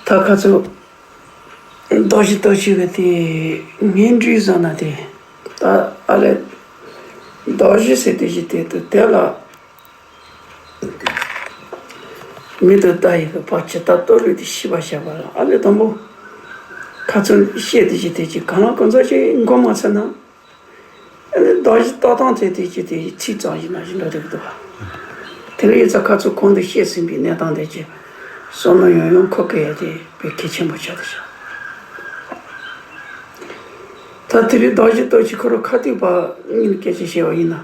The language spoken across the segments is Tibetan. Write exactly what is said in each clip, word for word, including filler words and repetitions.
ད་ཁ་ཚུགས། རྡོ་རྗེ་ལྟོ་ཆུ་གི་དེ་ངན་འགྲོས་བཟང་ན་དེ། ད་ཨ་ལས། རྡོ་རྗེ་ཟེར་དེ་ཞིག་དེ་དུ་དེ་ལ། མི་དུ་ལྟ་ཡི་གི་བ་ཇི་ལྟ་ལྟོ་རུས་དེ་ཤི་བ་བྱ་བ་ལ་ཨ་ལས་དང་པོ། ཁ་ཚུགས་བཤད་དེ་ཞིག་དེ་ཅིག་གང་ལ་གང་ཚ་ཞིག་མགོ་མ་ཚོས་ན། རྡོ་རྗེ་ལྟོ་སྟངས་དེ་དེ་ཅི་དེ་ཚིག་ཙམ་ཞིག་ན་ཞིག་འགྲོ་དེ་གི་འདུག་བ། དེ་ལ་ཡིན་ཙང་ཁ་ཚུགས་གོང་དུ་བཤད་ཟིན་པའི་གནས་སྟངས་དེ་ཅི། བསམ་བློ་ཡང་ཡང་འཁོར་གི་ཡ་དེ་དཔེ་གལ་ཆེན་པོ་ཆགས་དེ་ཤག་ད་དེ་རིང་རྡོ་རྗེ་ལྟོ་ཆུ་ཁོ་རང་ཁ་ཐུག་པ་གཉིས་སྐད་ཆ་བཤད་པ་ཡིན་ན།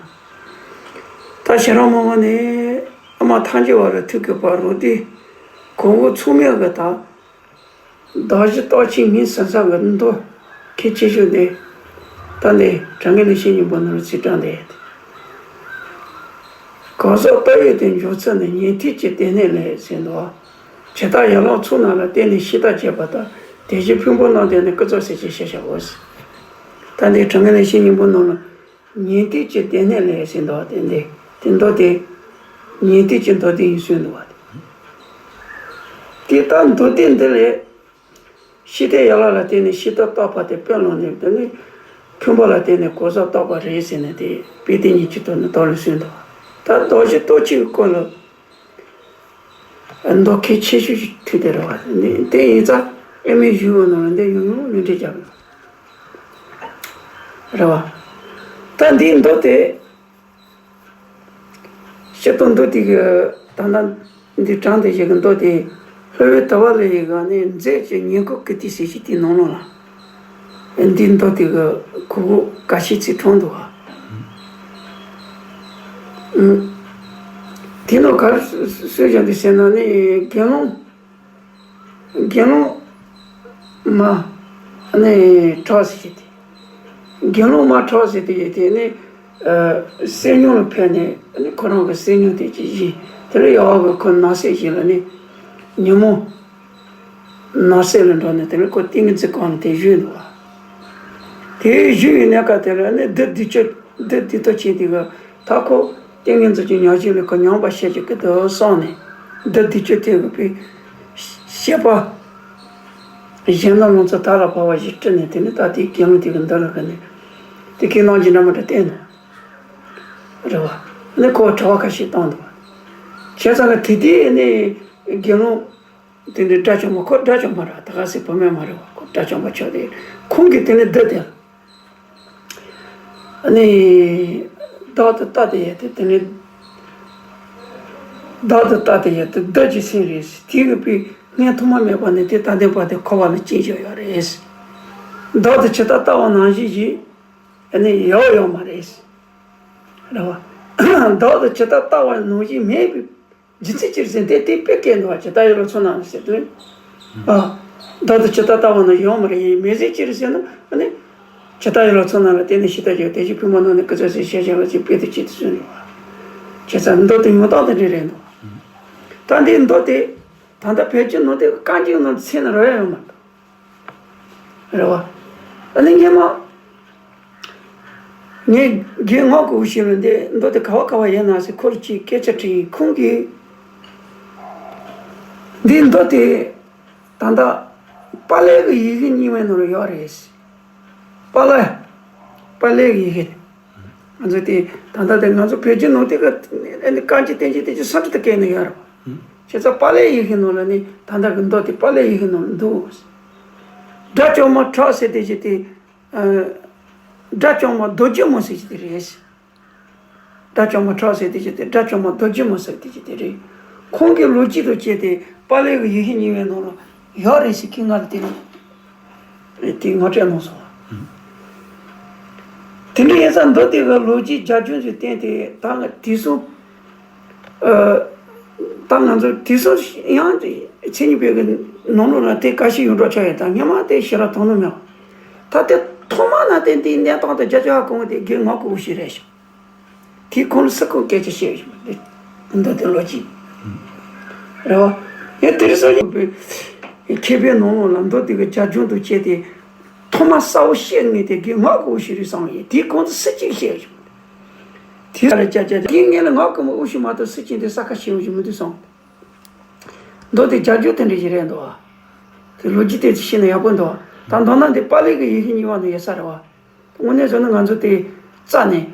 ད་ཁྱེད་རང་མང་བ་ནས་ཨ་མ་ཐང་ཆེ་བ་ལ་ཐུག་གི་པ་རོ་དེ་གོང་བུ་ཚུགས་མེད་གི་ད། རྡོ་རྗེ་ལྟོ་ཆུ་ངན་ཟ་ས་གི་མདོ་གལ་ཆེ་ཤོས་འདི། ད་འདི་དྲང་ངེས་ལེགས་བཤད་སྙིང་པོ་ནོར་ཚིག་དྲངས་ཏེ། གང་ཟག་ལྟ་བའི་དེ་འཇོག་ཚུལ་ནི་ཉན་ཐོས་ཀྱི་སྡེ་སྣོད་ལས་ཟེར་འདུག་ཇི་ལྟར་ཡན་ལག་ཚོགས་རྣམས་ལ་བརྟེན་ནས་ཤེས་རྟོགས་བྱེད་པ་དང་དེ་བཞིན་ཕུང་པོ་རྣམས་དེ་ནི་ཀུན་རྫོབ་ཟེར་ཅེས་བཤད་བྱའོ། ད་འདི་དྲང་ངེས་ལེགས་བཤད་སྙིང་པོ་ནོར་ལ། ཉན་ཐོས་ཀྱི་སྡེ་སྣོད་ལས་ཟེར་འདུག་བ་དེ་འདི་དེ་མདོ་དེ། ཉན་ཐོས་ཀྱི་མདོ་དེ་ཡིན་ཟེར་འདུག་བ་དེ། དེ་ལྟར་མདོ་སྡེ་འདི་ལས། ཤེས་རྟོགས་ཡན་ལག་ལ་བརྟེན་ནས་ཤེས་རྟོགས་རྟོགས་པ་དེ་དཔེ་ལོང་ནས་དེ་ནི། ཕུང་པོ་ལ་བརྟེན་ནས་གོ་ས་རྟོགས་པ་རེད་ཟེར་ནས་དེ་དཔེ་དེ་ཉིད་ཀྱི་དོན་ནི་མདོ་ལས་ཟེར་འདུག་ད་རྡོ་རྗེ་ལྟོ་ཆུའི་སྐོར་ལ། མདོ་གལ་ཆེ་ཤོས་ཤིག་ཐུག་དེ་རེད་བ། དེ་ཡིན་ཙང་ཨེ་མའི་གཞུང་ནང་ལ་འདི་ཡོང་ཡོང་ལུས་འབྲེལ་རྒྱབ་ཡོང་། རེད་བ། ད་འདིའི་མདོ་དེ། སྤྱིར་བཏང་མདོ་དེ་གི་ད་ལྟ་འདི་དྲངས་ཏེ་བཞག་གི་མདོ་དེ། ལྷོ་བོད་དུ་བ་ལ་ཡི་ག་ནས་མཛད་ཀྱི་ཉེར་དགུ་གི་དུས་སུ་ཞིག་དེའི་ནང་ལོགས་ལ། འདིའི་མདོ་དེ་གི་གོ་སྐབས་འགའ་ཤས་ཅིག་བྱུང་འདུག་བ། དེ་ནང་ག་རེ་གསུངས་བཞག་འདུག་ཟེར་ན་ནི་དགེ་སློང་། དགེ་སློང་མ་ནི་ཁྲོ་ཟེར་གྱི་དེ། དགེ་སློང་མ་ཁྲོ་ཟེར་དེ་ཡི་དེ་ནི། ཨ། བསེ་སྨྱོན་ལ་ཕེབས་ནས་ནི་ཁོ་རང་གི་བསེ་སྨྱོན་དེ་ཅིག་བཞེས། དེ་ལ་ཡག་གི་ཁོ་ནགས་གསེབ་ཞིག་ལ་ནི། ཉིན་མོ། ནགས་གསེབ་ལ་འགྲོ་ནས་དེ་ལ་ཁོ་ཏིང་ངེ་འཛིན་སྒོམ་དེ་བཞུགས་འདུག་བ། དེ་བཞུགས་ཡོད་གནས་སྐབས་དེ་ལ་ནི་བདུད་སྡིག་ཅན་བདུད་སྡིག་ཏོ་ཆེ་དེ་གི་ད་ཁོ་ཏིང་ངེ་འཛིན་གྱི་ཉམས་ཞིབ་ལས་ཁོ་ཉམས་པ་བཤད་ཀྱི་ཀི་དུ་སོང་ནས་བདུད་སྡིག་ཅན་དེ་གི་པའི་བཤད་པ། གཞན་དང་ལོངས་སུ་ད་ལ་བབ་པ་ཞིག་སྤྲུལ་ནས་དེ་ནི་ད་དེའི་དགེ་སློང་དེ་གི་འདི་ལ་གི་ནི་དེ་ཁས་བླངས་ཀྱི་འདྲ་མི་འདྲ་བསྟན་ནོ། རེད་བ། ནི་ཁོ་དྲི་བ་ཁ་ཤས་བཏང་འདུག་བ། བྱས་ཙང་ལ་དེ་དུས་ནི་དགེ་སློང་། དེ་འདྲའི་དགྲ་བཅོམ་པ་ཁོ་དགྲ་བཅོམ་པ་ར་ད་ག་སེ་བུད་མེད་མ་རེད་བ། ཁོ་དགྲ་བཅོམ་པ་ཆགས་ཏེ་ཁོང་གིས་དེ་ནི་བདུད་དེ། ཨ་ནི། བདག་ཏུ་ལྟ་སྟེ་ཡོད་དེ་དེ་ནི། བདག་ཏུ་ལྟ་སྟེ་ཡོད་དེ་བདུད་ཀྱི་སེམས་རེད་ཟེར་དེ་གི་པའི་སྔོན་ཐོག་མ་མེད་པ་ནས་དེ་ད་ལྟའི་བར་དུ་འཁོར་བ་ལ་སྐྱེ་བཞག་ཡོད་རེད་ཟེར། བདག་ཏུ་ཇི་ལྟར་ལྟ་བ་ནང་བཞིན་ཞིག་ཨ་ནི་ཡོད་ཡོད་མ་རེད་ཟེར། རེད་བ། བདག་ཏུ་ཇི་ལྟར་ལྟ་བ་ནང་བཞིན་མེད་པའི། རྒྱུ་མཚན་ཅི་རེད་ཟེར་ན་དེ་དེ་དཔེ་སྐད་འདུག་བ། ཇི་ལྟར་ཡོད་ལ་མཚོན་ན་ཟེར་དུས། ཨ། བདག་ཏུ་ཇི་ལྟར་ལྟ་བ་ན་ཡོད་མ་རེད་ཡིན་མེད་ཟེར་ཅི་རེད་ཟེར་ན་ཨ་ནི། ཇི་ལྟར་ཡོད་ལ་མཚོན་ན་ལ་བརྟེན་ནས་ཤེས་རྟོགས་ཀྱི་དེ་བཞིན་ཕུང་པོ་རྣམས་ནི་ཀུན་རྫོབ་ཟེར་ཤེས་བྱ་ལ་ཅིག་དཔེ་དེ་ཅིག་ཏུ་གསུངས་འདུག་བ། བྱས་ཙང་མདོ་དེ་ཡོང་སྟངས་དེ་འདྲ་རེད་འདུག་ད་འདི་མདོ་དེ་ད་ལྟ་བོད་བརྒྱུད་ནང་བསྟན་གྱི་བཀའ་འགྱུར་ནང་ཚན་ནང་རོལ་ཡ་ཡོད་མ་རེད། རེད་བ། ཨ་ནི་སྔོན་མ། ངས་རྒན་ངག་གི་འུ་ཤི་ལ་འདི་མདོ་དེ་ག་བ་ག་བ་ཡིན་ན་ཟེར་ཁོ་ལ་ཅིག་སྐད་ཆ་དྲིས་ཡིན། ཁོང་གིས། འདི་མདོ་དེ་ད་ལྟ་པཱ་ལི་གི་ཡི་གེ་རྙིང་བའི་ནང་ལ་ཡོད་རེད་ཟེར། པཱ་ལི། པཱ་ལི་གི་ཡི་གེ་རེད། ང་ཚོ་དེ་ད་ལྟ་དེ་ང་ཚོ་བོད་བརྒྱུད་ནང་དེ་ག་ཨ་ནི་བཀའ་འགྱུར་བསྟན་འགྱུར་དེ་ཅིག་སུམ་ཅུ་དང་བརྒྱད་ནས་ཡོད་རེད་བ། བྱས་ཙང་པཱ་ལིའི་ཡི་གེ་ནང་ལ་ནི་ད་ལྟ་གི་མདོ་དེ་པཱ་ལིའི་ཡི་གེ་ནང་ལ་འདུག་དགྲ་བཅོམ་པ་ཁྲོ་ཟེར་དེ་ཅིག་དེ། ཨ། དགྲ་བཅོམ་པ་རྡོ་རྗེ་མོ་ཟེར་གྱི་དེ་རེད། དགྲ་བཅོམ་པ་ཁྲོ་ཟེར་དེ་ཅིག་དེ་དགྲ་བཅོམ་པ་རྡོ་རྗེ་མོ་ཟེར་དེ་ཅིག་དེ་རེད། ཁོང་གི་ལོ་རྒྱུས་དང་བཅས་ཏེ་པཱ་ལི་གི་ཡི་གེ་རྙིང་བའི་ནང་ལ་ཡོད་རེད་ཟེར་གྱི་ང་ལ་དེ་ནི། དེ་ངོ་སྤྲོད་གནང་སོང་། དེ་འདྲ་ཡིན་ཙང་མདོ་དེ་གི་ལོ་རྒྱུས་རྒྱ་ཁྱོན་ཞིག་བསྟན་ཏེ་ད་ང་དེ་སོང་། ཨ། ད་ང་ཚོ་དེ་སོང་ཡང་མཚན་ཉིད་པའི་གི་ནང་ལོགས་ལ་དེ་ག་ཤེད་ཡོད་འགྲོ་ཆགས་ཡོད། ད་སྔོན་མ་དེ་ཞེ་དྲག་མཐོང་ནི་མེད་པ། ད་དེ་ཐོག་མ་ན་དེ་འདིའི་གནས་སྟངས་དེ་རྒྱ་ཆེ་བ་གོང་དེ་རྒན་ངག་གི་འུ་ཤི་རེད་ཤག་དེ་ཁོང་ལ་སུ་ཁོང་སྐད་ཆ་བཤད་ཡོད་མ་རེད། མདོ་དེ་ལོ་གཅིག་རེད་བ། ཡང་དེར་སོ་ཡོད་པའི་མཁས་པའི་ནང་ལོགས་ལ་མདོ་དེ་གི་རྒྱ་ཁྱོན་དུ་བྱས་ཏེ་ཐོག་མ་གསལ་བོ་བཤད་ངེས་དེ་རྒན་ངག་གི་འུ་ཤི་རེད་བསམ་ཡོད། དེ་ཁོང་ཚོ་སུ་གཅིག་བཤད་ཡོད་མ་རེད། དེ་ལ་ཅག་ཅག་རྒན་ངེད་ལ་ངག་གི་འུ་ཤི་མ་གཏོགས་སུ་གཅིག་འདི་ས་ཁ་ཤེས་ཡོང་ཞིག་མི་འདུག་བསམ། མདོ་དེ་རྒྱ་ཁྱོན་དེ་འདྲ་ཞིག་རེད་འདུག་ཨ། ལོ་རྒྱུས་དེ་ཤེས་ན་ཡག་པོ་འདུག་ད་མདོར་ན་འདི་པཱ་ལི་གི་ཡེ་ཤུ་གཉིས་པ་ནང་ཡོད་ས་རེད་བ། དངོས་གནས་བཟོས་ན་ང་ཚོ་དེ་རྩ་ནས་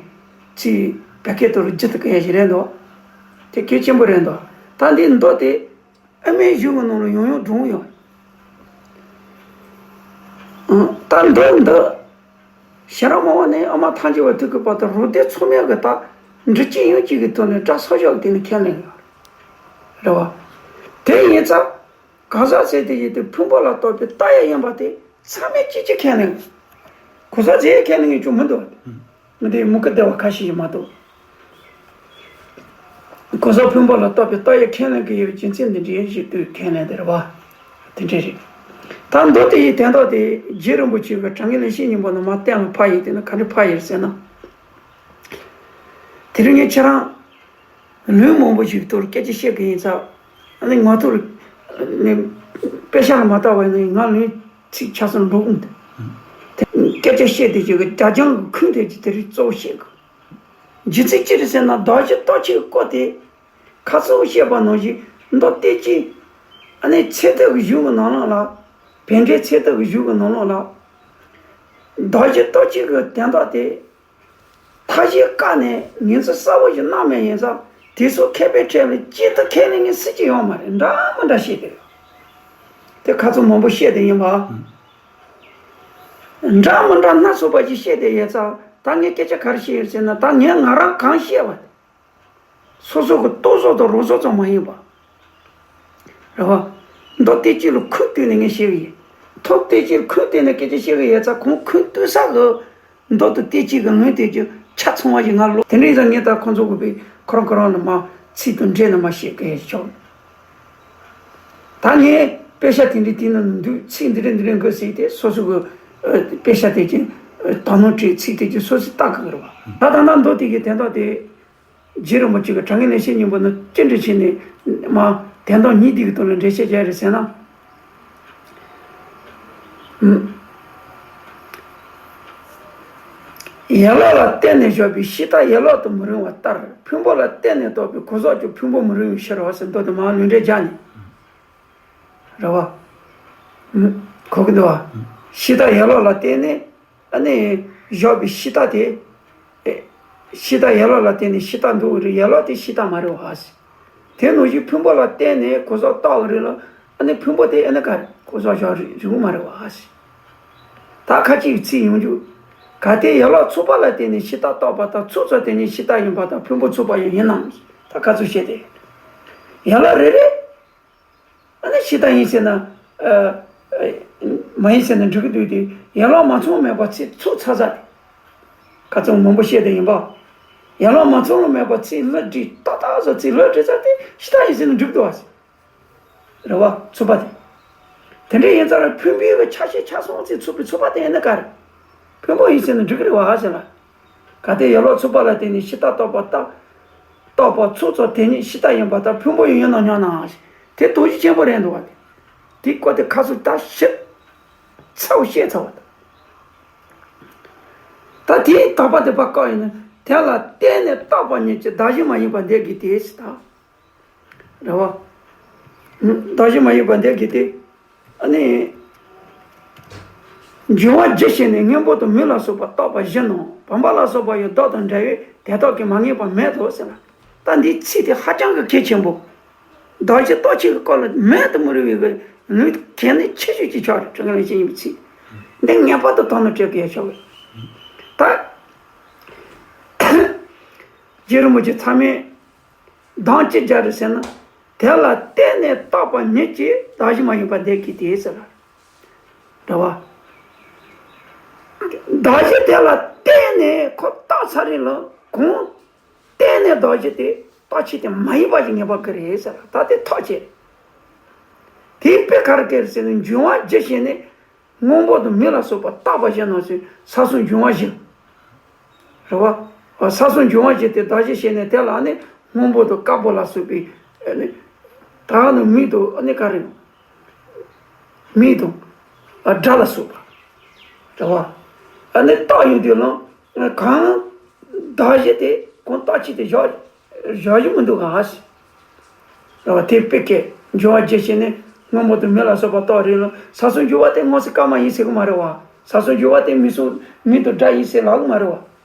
ཚིག་བོད་སྐད་དུ་བསྒྱུར་ཐུབ་ཀྱི་ཡ་ཞིག་རེད་འདུག་དེ་གལ་ཆེན་པོ་རེད་འདུག་ད་འདི་མདོ་དེ་ཨ་མའི་གཞུང་གི་ནང་ལ་ཡང་ཡང་བགྲངས་ཡོད། ཨང་། ད་མདོ་འདི་ཤེས་རབ་སྨྲ་བ་ནས་ཨ་མ་ཐལ་འགྱུར་བ་དུས་ཀྱི་བར་དུ་རབ་སྡེ་ཚང་མས་གི་ད་འབྲི་གཅིག་ཡང་གཅིག་གི་ཐོག་ནས་སྒྲ་གསལ་བཤད་ཀྱི་སྟེང་ནས་ཁས་ལེན་ཡོད་རེད་བ། དེ་ཡིན་ཙང་གང་ཟག་ཟེར་དེ་ཡིན་དུས་ཕུང་པོ་ལ་ལྟོས་པའི་རྟགས་ཡང་ཡིན་པ་དེ་ཚང་མས་གཅིག་གཅིག་ཁས་ལེན། གང་ཟག་ཟེར་ཁས་ལེན་ཡོད་ཅུང་མི་འདུག་ཨ་ནི་དེ་མུ་གེ་བདེ་བ་ཁ་ཤས་ཤིག་མ་གཏོགས། གང་ཟག་ཕུང་པོ་ལ་ལྟོས་པའི་རྟགས་ཡང་ཁས་ལེན་གྱི་ཡོད་པའི་རྒྱུ་མཚན་འདི་འདྲའི་ཞིག་ཏུ་ཁས་ལེན་དེ་རེད་བ། དེ་འདྲ་རེད། ད་མདོ་དེ་ཡི་དོན་དག་དེ་རྗེ་རིན་པོ་ཆེ་གི་དྲང་ངེས་ལེགས་བཤད་སྙིང་པོ་ནས་མར་གཏན་ལ་ཕབ་ཡིན་དེ་ནི་ག་འདྲ་ཕབ་ཡོད་ཟེར་ན། དེ་རིང་ངས་ཁྱེད་རང་ལུང་མང་པོ་ཞིག་ཐོག་སྐད་ཆ་བཤད་ཀྱི་ཡིན་ཙང་། ཨ་ནི་ང་ཚོར་ནི་དཔེ་ཆ་ལ་མ་ལྟ་བ་ཡིན་ན་ང་ལུང་ཚིག་ཆ་ཚང་འགྲོ་གི་འདུག་དེ་སྐད་ཆ་བཤད་དེ་ཅིག་གི་རྒྱ་ལྕང་གི་ཁུངས་དེ་ཅིག་དེ་རིང་གཙོ་བོ་བཤད་གི། རྒྱུ་མཚན་ཅི་རེད་ཟེར་ན་བདག་གཞན་ལྟོ་ཆས་སྐོར་དེ་ཁ་ཚུགས་བཤད་པ་ནང་བཞིན་མདོ་སྡེ་སྐྱིད་ཨ་ནི་ཚད་ཐིག་གི་གཞུང་གི་ནང་ལོགས་ལ། བན་དེ་ཚད་ཐིག་གི་གཞུང་གི་ནང་ལོགས་ལ། བདག་གཞན་ལྟོ་ཆས་ཀྱི་དོན་དག་དེ། ཐ་ཤལ་བཀག་ནས་ངོས་འཛིན་གསལ་བོ་ཞིག་གནང་མེད་ཡིན་ཙང་དེ་ཚོ་མཁས་པའི་གྲས་ལ་གཅིག་ཏུ་ཁས་ལེན་མཁན་སུ་གཅིག་ཡོད་མ་རེད། འདྲ་མི་འདྲ་བཤད་དེ། དེ་ཁ་ཚུགས་མང་པོ་བཤད་དེ་ཡིན་པ། འདྲ་མི་འདྲ་སྣ་ཚོགས་པ་ཞིག་བཤད་དེ་ཡོད་ཙང་ད་ངས་སྐད་ཆ་ག་རེ་བཤད་ཡོད་ཟེར་ན་ད་ངས་ང་རང་གང་བཤད་པ་དེ། སོ་སོ་གི་རྟོག་བཟོ་དང་རང་བཟོ་ཙམ་མ་ཡིན་པ། རེད་བ། མདོ་སྡེ་སྐྱིད་ལ་ཁུངས་གཏུགས་ནས་ངས་བཤད་གི་ཡིན། ཐོག་སྡེ་སྐྱིད་ལ་ཁུངས་གཏུགས་ནས་སྐད་ཆ་བཤད་གི་ཡོད་ཙང་ཁོང་ཁུངས་གཏུགས་ས་གི་མདོ་དང་སྡེ་སྐྱིད་ཀྱི་ལུང་དེ་ཚོ་ཆ་ཚང་བ་ཞིག་ང་ལོ་དེ་འདྲ་ཡིན་ཙང་ངས་ད་ཁོང་ཚོ་གི་པའི་ཁོ་རང་ཁོ་རང་ལ་མ་ཚིག་དང་འབྲེལ་ནས་མ་བཤད་གི་ཆོག་ད་ངས་དཔེ་ཆ་དེ་འདྲའི་དེ་ནང་འདུག་ཚིག་འདི་འདྲ་འདི་འདྲ་འགོད་ཟེར་ཏེ་སོ་སོ་གི་ཨ་དཔེ་ཆ་དེ་ཅིག་ཨ་དག་སྣང་བྲིས་ཚིག་དེ་ཅིག་སོ་སོས་ལྟ་གི་རེད་བ། ད་ད་ལྟ་མདོ་དེ་གི་དོན་དག་དེ། རྗེ་རིན་པོ་ཆེ་གི་དྲང་ངེས་ལེགས་བཤད་སྙིང་པོ་ནི་ཅི་འདྲ་བྱས་ནས་མ་དོན་དག་གཉིས་འདི་གི་ཐོག་ལ་འགྲེལ་བཤད་བྱས་རེད་ཟེར་ན། ཡན་ལག་ལ་བརྟེན་ནས་བཞག་པའི་ཕྱི་རྟགས་ཡན་ལག་ཏུ་མི་རུང་བ་ལྟར་ཕུང་པོ་ལ་བརྟེན་ནས་རྟོགས་པའི་གང་ཟག་ཀྱང་ཕུང་པོ་མི་རུང་བའི་ཕྱིར་རོ་ཟེར་མདོ་དེ་མ་ལུང་འདྲེན་སྦྱར་ནས། རེད་བ། གོ་གི་འདུག་བ། ཕྱི་རྟགས་ཡན་ལག་ལ་བརྟེན་ནས། ཨ་ནི། བཞག་པའི་ཕྱི་རྟགས་དེ། ཨེ། ཕྱི་རྟགས་ཡན་ལག་ལ་བརྟེན་ནས་ཕྱི་རྟགས་འདུག་རེད། ཡན་ལག་དེ་ཕྱི་རྟགས་མ་རེད་བ་ཟེར། དེ་ནང་བཞིན་ཕུང་པོ་ལ་བརྟེན་ནས་གང་ཟག་རྟོགས་རེད་ལ། ཨ་ནི་ཕུང་པོ་དེ་ཨ་ནི་ག་རེ་གང་ཟག་བཞག་རེད་རེད་མ་རེད་བ་ཟེར། ད་ཁ་ཅིག་ཚིག་ཡོང་རྒྱུ། གལ་ཏེ་ཡན་ལག་ཚུགས་པ་ལ་བརྟེན་ནས་ཕྱི་རྟགས་རྟོགས་པ་དང་ཚུགས་ཚོད་དེ་ཉིད་ཕྱི་རྟགས་ཡིན་པ་དང་ཕུང་པོ་ཚུགས་པ་ཡང་ཡིན་ནམ། ད་ག་ཚོད་བཤད་དེ། ཡན་ལག་རེ་རེ། ཨ་ནི་ཕྱི་རྟགས་ཡིན་ཟེར་ན། ཨ། མ་ཡིན་ཟེར་ན་འགྲིག་གི་འདུག་སྟེ། ཡན་ལག་མ་ཚང་མེད་པ་ཚིག་ཚུགས་ཚར་ཚར་ཏེ། ཁ་ཚང་མང་པོ་བཤད་དེ་ཡིན་པ། ཡན་ལག་མ་ཚང་ལ་མེད་པ་ཚིག་ལ་བྲིས་ཏག་ཏག་བཟོ་ཚིག་ལ་བྲིས་ཚར་ཏེ་ཕྱི་རྟགས་ཡིན་ཟེར་ན་འགྲིག་འདུག་བ་ཟེར། རེད་བ། ཚུགས་པ་དེ། དེ་འདྲ་ཡིན་ཙང་ཕུང་པོའི་ཆ་ཤས་ཆ་ཚང་ཚིག་ཚུགས་པའི་ཚུགས་པ་དེ་ཡིན་ན་ག་རེ། ཕུང་པོ་ཡིན་ཟེར་ན་འགྲིག་གི་རེད་བ་ཟེར་ལ། གལ་ཏེ་ཡན་ལག་ཚུགས་པ་ལ་བརྟེན་ནས་ཕྱི་རྟགས་རྟོགས་པ་རྟགས། རྟོགས་པ་ཚུགས་ཚོད་དེ་ཉིད་ཕྱི་རྟགས་ཡིན་པ་དང་ཕུང་པོ་ཡང་ཡིན་ནམ་སྙམ་ན། དེ་དོགས་གཞི་ཆེན་པོ་རེད་འདུག་བ། དེ་སྐོར་དེ་ཁ་སུ་ད་ཞིབ་ཚ་བོ་བཤད་ཚར་བ་དང་། ད་དེའི་དོགས་པ་དེ་ཕར་བཀག་ཡིན་ན་དེ་ལ་བརྟེན་ནས་རྟོགས་པ་ཉིད་ཀྱི་གདགས་གཞི་མ་ཡིན་པ་འདོད་ཀྱི་དེ་ཟེར་ད། རེད་བ། གདགས་གཞི་མ་ཡིན་པ་འདོད་ཀྱི་དེ། ཨ་ནི། འབྱུང་བ་རྒྱུ་ཞེས་ནས་སྔོན་པོ་དང་མིང་ལ་སོགས་པ་རྟོགས་པ་བཞིན་ནོ། བུམ་པ་ལ་སོགས་པ་ཡང་བདག་དང་འདྲ་བས་དེ་དག་གིས་མ་ངེས་པ་མེད་དོ་ཟེར་ལ། ད་འདིའི་ཚིག་དེ་ཧ་ཅང་གི་གལ་ཆེན་པོ། གདགས་གཞི་རྟོགས་བྱེད་ཀྱི་སྐོར་ལ་མེད་དུ་མི་རུང་བའི་ལུགས་གལ་གནད་ཆེ་ཤོས་ཅིག་ཆགས་རེད། དྲང་ངེས་ལེགས་བཤད་སྙིང་པོའི་ཚིག་འདི་ངེས་པར་དུ་དོ་སྣང་སྤྲད་དགོས་ཆགས་པས། ད། རྗེ་རིན་པོ་ཆེ་ཚང་མས། གདགས་གཞི་སྦྱར་རེད་ཟེར་ན། དེ་ལ་བརྟེན་ནས་རྟོགས་པ་ཉིད་ཀྱི་གདགས་གཞི་མ་ཡིན་པ་འདོད་ཀྱི་དེ་ཟེར་ལ། རེད་བ། གདགས་གཞི་དེ་ལ་བརྟེན་ནས་ཁོ་རྟོགས་ཚར་རེད་ལ་གང་བརྟེན་ནས་གདགས་གཞི་དེ་རྟོགས་བྱེད་དེ་མ་ཡིན་པ་ཞིག་ངེས་པར་དགོས་རེད་ཟེར་ལ་ད་དེ་ཐག་བཅད། དེའི་དཔེ་ག་རེ་བཀོད་རེད་ཟེར་ན་འབྱུང་བ་རྒྱུ་ཞེས་ནས། སྔོན་པོ་དང་མིང་ལ་སོགས་པ་རྟོགས་པ་བཞིན་ནོ་ཟེར་ས་གསུམ་འབྱུང་བ་བཞི། རེད་བ། ས་གསུམ་འབྱུང་བ་བཞི་དེ་གདགས་གཞི་བྱས་ནས་དེ་ལ་ནི་སྔོན་པོ་དང་དཀར་པོ་ལ་སོགས་པའི་ནི། ད་ནི་མིག་དང་ནི་ག་རེ། མིག་དང་། སྒྲ་ལ་སོགས་པ། རེད་བ། ནི་རྟོགས་ཡོང་དུས་ལ་གང་གདགས་གཞི་དེ་གང་རྟོགས་བྱེད་དེ་བཞག་བཞག་རྒྱུ་མི་འདུག་ག་ཟེར། རེད་བ། དེ་དཔེ་སྐད་འབྱུང་བ་རྒྱུ་བྱས་ནས་ སྔོན་པོ་དེ་མེ་ལ་སོགས་པ་རྟོགས་རེད་ལ། ས་སོགས་འགྱུར་བ་དེ་སྔོ་སེར་དཀར་དམར་ཡིན་ཟེར་གི་མ་རེད་བ། ས་སོགས་འགྱུར་བ་དེ་མིང་སོགས་མིང་དང་སྒྲ་ཡིན་ཟེར་ལབ་གི་མ་རེད་བ།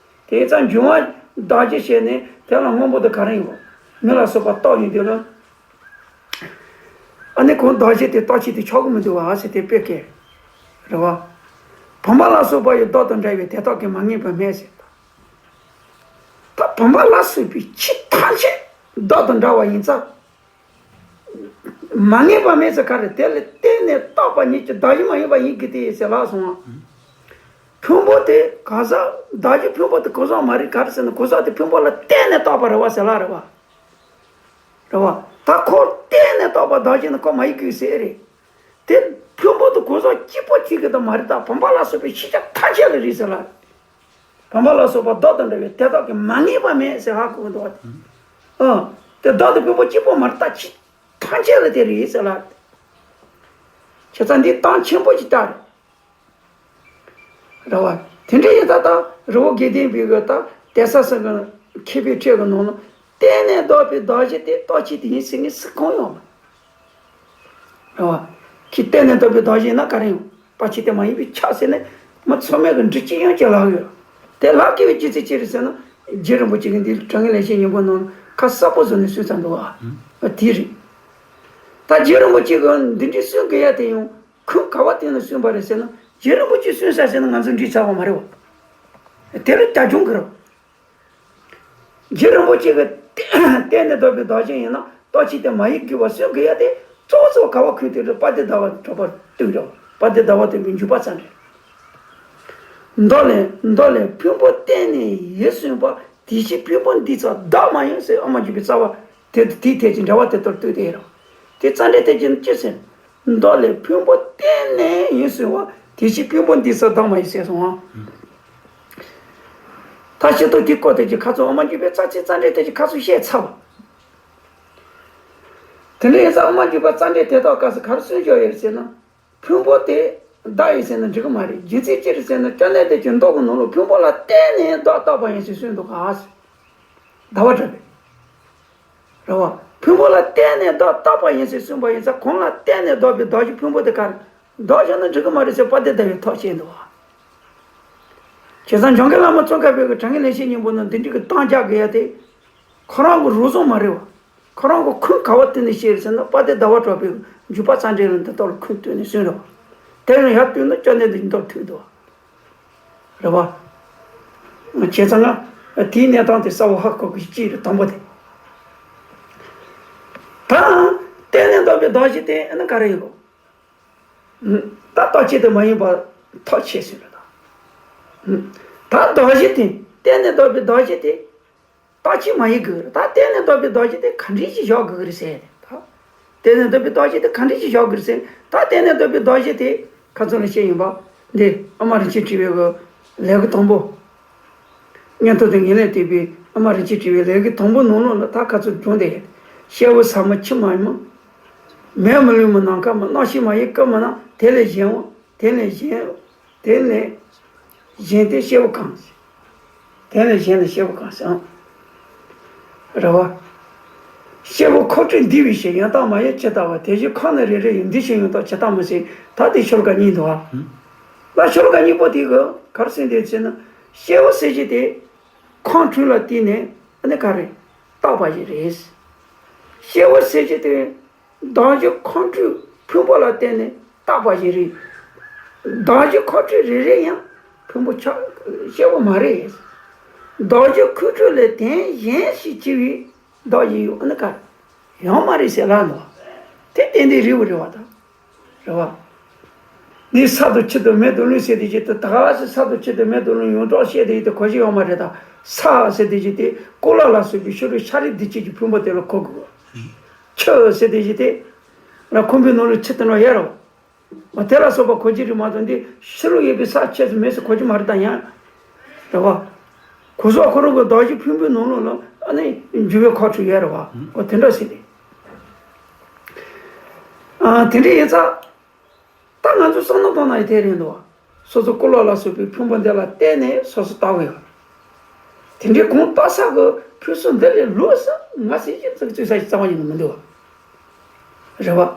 དེ་ཙང་འགྱུར་བ་བདག་བཞི་བྱས་ནས་དེ་ལ་སྔོན་པོ་དེ་ག་རེ་ཡིན་བ། མེ་ལ་སོགས་པ་རྟོགས་ཡིན་དུས་ལ། ཨ་ནི་གང་བདག་བཞི་དེ་རྟོག་བཅས་དེ་ཆགས་གི་མི་འདུག་བ་ཟེར་དེ་དཔེ་སྐད་རེད་བ། བུམ་པ་ལ་སོགས་པ་ཡང་བདག་དང་འདྲ་བས་དེ་དག་གིས་མ་ངེས་པ་མེད་ཟེར། ད་བུམ་པ་ལ་སོགས་པའི་ཆོས་ཐམས་ཅད་བདག་དང་འདྲ་བ་ཡིན་ཙང་། མ་ངེས་པ་མེད་ཟེར་ག་རེ། དེ་ལ་བརྟེན་ནས་རྟོགས་པ་ཉིད་ཀྱི་བདག་གཞན་མ་ཡིན་པ་ཡིན་གྱི་དེ་ཟེར་ལབ་སོང་ང་། ཕུང་པོ་དེ་གང་ཟག་བདག་གཞན་ཕུང་པོ་དེ་གང་ཟག་མ་རེད། ག་རེ་ཟེར་ན་གང་ཟག་དེ་ཕུང་པོ་ལ་བརྟེན་ནས་རྟོགས་པ་རེད་བ་ཟེར་ལབ་རེད་བ། རེད་བ། ད་ཁོ་བརྟེན་ནས་རྟོགས་པ་བདག་གཞན་ནི་ཁོ་མ་ཡིན་གྱི་ཟེར་རེད། དེ་ཕུང་པོ་དེ་གང་ཟག་གཅིག་པོ་གཅིག་གི་དེ་མ་རེད། ད་བུམ་པ་ལ་སོགས་པའི་ཤེས་བྱ་ཐམས་ཅད་ལ་རེད་ཟེར་ལབ། བུམ་པ་ལ་སོགས་པ་བདག་དང་འདྲ་བས་དེ་དག་གིས་མ་ངེས་པ་མེད་ཟེར་ཧ་གོ་གི་འདུག་བ། ཨ། དེ་བདག་དང་ཕུང་པོ་གཅིག་པོ་མ་རེད། ད་ཆོས་ཐམས་ཅད་ལ་དེ་རེད་ཟེར་ལབ། བྱས་ཙང་འདི་གཏམ་ཆེན་པོ་ཅིག་ལྟར་རེད་བ། དེ་འདྲ་ཡིན་ད་ལྟ་རི་བོ་དགེ་ལྡན་པའི་གི་ད་གདན་ས་ཟེར་གི་མཁས་པའི་ཁྲོད་ཀྱི་ནང་ལ་བརྟེན་ནས་ལྡོག་པའི་བདག་གཞན་དེ་རྟོག་བཅས་དེ་ཡིན་ཟེར་མཁན་སུ་གང་ཡོང་མ། རེད་བ། ཁྱེད་བརྟེན་ནས་ལྡོག་པའི་བདག་གཞན་ཡིན་ན་ག་རེ་ཡོང་། རྟོག་བཅས་དེ་མ་ཡིན་པས་ཁྱབ་ཟེར་ནས་མི་ཚང་མས་གི་འགྲིག་གི་ཡོང་ཅེས་ལབ་ཡོད། དེ་ལབ་དགོས་པའི་རྒྱུ་མཚན་ཅི་རེད་ཟེར་ན། རྗེ་རིན་པོ་ཆེ་གིས་འདི་དྲང་ངེས་ལེགས་བཤད་སྙིང་པོ་ནང་ཁ་གསལ་པོ་བཟོས་ནས་གསུངས་ཚར་འདུག་བ། དེ་རེད། ད་རྗེ་རིན་པོ་ཆེ་གིས་འདི་འདྲའི་གསུང་གི་ཡ་དེ་ཡང་ཁུངས་ག་བ་བསྟན་ནས་གསུངས་པ་རེད་ཟེར་ན། རྗེ་རིན་པོ་ཆེས་གསུངས་ས་ཟེར་ན་ང་ཚོ་འགྲིག་ཚར་བ་མ་རེད་བ། དེ་ལ་རྒྱབ་ལྗོངས་གི་རེད། རྗེ་རིན་པོ་ཆེ་གིས་བརྟེན་ནས་ལྡོག་པའི་བདག་གཞན་ཡིན་ན་རྟོག་བཅས་དེ་མ་ཡིན་དགོས་པ་གསུང་གི་ཡ་དེ་གཙོ་བོ་གཙོ་བོ་ག་བ་ཁུངས་གཏུགས་རེད། དཔལ་ལྡན་ཟླ་བ་གྲགས་པར་གཏུགས་རེད། དཔལ་ལྡན་ཟླ་བ་དོན་པའི་འཇུག་པ་རྩ་འགྲེལ། མདོ་ལས། མདོ་ལས་ཕུང་པོ་བརྟེན་ནས་ཡིན་གསུངས་པ། དེ་ཕྱིར་ཕུང་པོ་འདི་ཙམ་བདག་མ་ཡིན་ཟེར། ཨ་མ་འཇུག་པའི་རྩ་བ་དེ་དེའི་ཐད་ཀྱི་འགྲེལ་པ་དེ་ལྟར་གཏུགས་ཏེ་ཡོད་རེད། དེ་རྩ་འགྲེལ་ཐད་ཀྱི་ཅི་ཟེར། མདོ་ལས་ཕུང་པོ་བརྟེན་ནས་ཡིན་གསུངས་པ། དེ་ཕྱིར་ཕུང་པོ་འདི་ཙམ་བདག་མ་ཡིན་ཟེར་སོང་ང་། ད་ཤེས་རྟོགས་དེའི་སྐོར་ཐད་ཀྱི་ཁ་ཚུགས་ཨ་མ་འཇུག་པའི་རྩ་ཚིག་རྩ་འགྲེལ་ཐད་ཀྱི་ཁ་ཚུགས་བཤད་ཚར་བ། དེ་འདྲ་ཡིན་ཙང་ཨ་མ་འཇུག་པ་རྩ་འགྲེལ་དེ་དག་སྐབས་སུ་ག་རེ་གསུངས་བཞག་ཡོད་ཟེར་ན། ཕུང་པོ་དེ་བདག་ཡིན་ཟེར་ན་འགྲིག་གི་མ་རེད། རྒྱུ་མཚན་ཅི་རེད་ཟེར་ན། བཅོམ་ལྡན་འདས་ཀྱིས་མདོ་གི་ནང་ལ་ཕུང་པོ་ལ་བརྟེན་ནས་བདག་རྟོགས་པ་ཡིན་ཟེར་གསུངས་འདུག་ག་ཟེར། ཟླ་བ་གྲགས་པས། རེད་བ། ཕུང་པོ་ལ་བརྟེན་ནས་བདག་རྟོགས་པ་ཡིན་ཟེར་གསུངས་པ་ཡིན་ཙང་། གང་ལ་བརྟེན་ནས་ལྡོག་པའི་བདག་གཞན་ཕུང་པོ་དེ་ག་རེ་ལྡོག་བཞག་ན་འགྲིག་གི་མ་རེད་ཟེར་དཔལ་ལྡན་ཟླ་བས་ཐག་བཅད་འདུག་བ། བྱས་ཙང་འཇམ་མགོན་བླ་མ་ཙོང་ཁ་པ་གིས་དྲང་ངེས་ལེགས་བཤད་སྙིང་པོ་ནང་འདི་འདྲའི་གི་གཏམ་རྒྱག་གི་ཡ་དེ། ཁོ་རང་གི་རོལ་བཟང་མ་རེད་བ། ཁོ་རང་གི་ཁུངས་ག་བ་བསྟན་ནས་བཤད་རེད་ཟེར་ན། དཔལ་ལྡན་ཟླ་བ་གྲགས་པའི་འཇུག་པ་རྩ་འགྲེལ་ལ་འདི་དག་ལ་ཁུངས་བསྟན་ནས་གསུངས་རེད་བ། དེ་ཡང་ཡར་བསྟན་ན་བཅོམ་ལྡན་འདས་ཀྱི་མདོར་ཐུག་འདུག་བ། རེད་བ། བྱས་ཙང་ང་དེའི་གནས་སྟངས་དེ་གསལ་བོ་ཧ་གོ་གི་གཅིག་རེད། དང་པོ་དེ། ད་བརྟེན་ནས་ལྡོག་པའི་བདག་གཞན་དེ་ཨ་ནི་ག་རེ་ཡིན་གོ། ད་རྟོག་བཅས་དེ་མ་ཡིན་པ་ཐག་ཆོད་ཟེར་རེད་ད། ད་བདག་གཞན་དེ་བརྟེན་ནས་ལྡོག་པའི་བདག་གཞན་དེ། རྟོག་བཅས་མ་ཡིན་དགོས་རེད། ད་བརྟེན་ནས་ལྡོག་པའི་བདག་གཞན་དེ་ག་འདྲ་ཞིག་བཞག་དགོས་ཀྱི་རེད་ཟེར། ད་བརྟེན་ནས་ལྡོག་པའི་བདག་གཞན་དེ་ག་འདྲ་ཞིག་བཞག་དགོས་རེད་ཟེར། ད་བརྟེན་ནས་ལྡོག་པའི་བདག་གཞན་དེ་ཁ་ཚོན་ལ་བཤད་ཡིན་པ། འདི་ཨ་མ་རིན་ཆེན་ཕྲེང་བའི་གི་ལས་ཀྱི་དང་པོ། མངོན་མཐོ་དང་ངེས་ལེགས་བསྟན་པའི་ཨ་མ་རིན་ཆེན་ཕྲེང་བའི་ལས་ཀྱི་དང་པོ་ནང་ལོགས་ལ་ད་ཁ་ཚོན་བྱུང་སྟེ། སྐྱེ་བོ་ཟབ་མོ་མཆི་མ་ཡིན་མོད། མེ་མི་ལུས་མི་ནམ་མཁའ་མོད། རྣམ་ཤེས་མ་ཡིན་སྐུ་མི་སྣང་། དེ་ལས་གཞན་དེ་ལས་གཞན། དེ་ལས་གཞན་དེ་སྐྱེ་བོ་གང་། དེ་ལས་གཞན་ལ་སྐྱེ་བོ་གང་ཟེར། རེད་བ། སྐྱེ་བོ་ཁོ་སྤྲོད་འདུས་པའི་ཕྱིར། ཡང་དག་མ་ཡིན་ཇི་ལྟ་བར། དེ་བཞིན་ཁམས་ནི་རེ་རེ་ཡིན། འདུས་བྱས་ཡང་དག་ཇི་ལྟ་མིན་ཟེར། ད་དེ་ཤོ་ལོ་ཀ་གཉིས་འདུག་བ། ད་ཤོ་ལོ་ཀ་གཉིས་པོ་དེ་གི་ག་རེ་གསུངས་འདུག་ཟེར་ན། སྐྱེ་བོ་ཟེར་རྒྱུ་དེ་ཁམས་དྲུག་ལ་བརྟེན་ནས་ཨ་ནི་ག་རེ་རྟོགས་པ་ཞིག་རེད། སྐྱེ་བོ་ཟེར་རྒྱུ་དེ། བདག་གཞན་ཁམས་དྲུག་ཕུང་པོ་ལ་བརྟེན་ནས་རྟོགས་པ་ཞིག་རེད། བདག་གཞན་ཁམས་དྲུག་རེ་རེ་ཡང་ཕུང་པོ་ཆགས་སྐྱེ་བོ་མ་རེད། བདག་གཞན་ཁམས་དྲུག་ལས་དོན་གཞན་ཞིག་སྐྱེ་བའི་བདག་གཞན་ཡོད་ཨ་ནི་ག་ཡང་མ་རེད་ཟེར་ལབ་འདུག་བ། དེ་ཏན་ཏན་རེད་བ་རེད་བ་དང་། རེད་བ། འདི་ས་དང་ཆུ་དང་མེ་དང་རླུང་ཟེར་དེ་བཞིན་དུ། ད་ག་སེ་ས་དང་ཆུ་དང་མེ་དང་རླུང་ཡོངས་གྲགས་བཤད་དེ་ཡིན་དུ་གོ་གཞི་ཡོད་མ་རེད་ད། ས་ཟེར་དེ་བཞིན་དེ་ཀོ་ལ་ལ་སོགས་པའི་ཕྱི་རོལ་ཤ་རིགས་འདུས་བྱས་ཀྱི་ཕུང་པོ་དེ་ལ་གོ་དགོས། ཆུ་ཟེར་དེ་བཞིན་དེ། ལ་ཁང་པའི་ནང་ལ་ཆུ་དེ་ནང་ཡོད་རེད་བ། དེ་ལ་སོགས་པ་གོ་རྒྱུ་རེད་མ་གཏོགས་འདི་ཕྱི་རོལ་ཡོད་པའི་ས་ཆུ་མེ་སོགས་གོ་རྒྱུ་མ་རེད་ད་ཡང་། རེད་བ། གོ་ས་ཁོ་རང་གི་བདག་གཞན་ཕུང་པོའི་ནང་ལོགས་ལ་ཨ་ནི་འགྱུར་བའི་ཁ་ཕྲུག་ཡོད་རེད་བ། འོ་དེ་འདྲ་ཟེར་ཏེ། ཨ་དེ་འདྲ་ཡིན་ཙང་། ད་ང་ཚོ་བསམ་བློ་གཏོང་ན་ཡང་དེ་རེད་འདུག་བ། སོ་སོ་ཀོ་ལ་ལ་སོགས་པའི་ཕུང་པོ་འདི་ལ་བརྟེན་ནས་སོ་སོ་ལྟ་བུ་ཡོད། དེ་འདྲའི་གང་ལྟ་ས་གི་ཕུང་སོགས་འདི་ལས་ལོག་ས་ང་སྲིད་ཞིའི་ཚིག་བཙུགས་ས་ཞིག་རྩ་བ་ཉིད་ནས་མི་འདུག་བ། རེད་བ།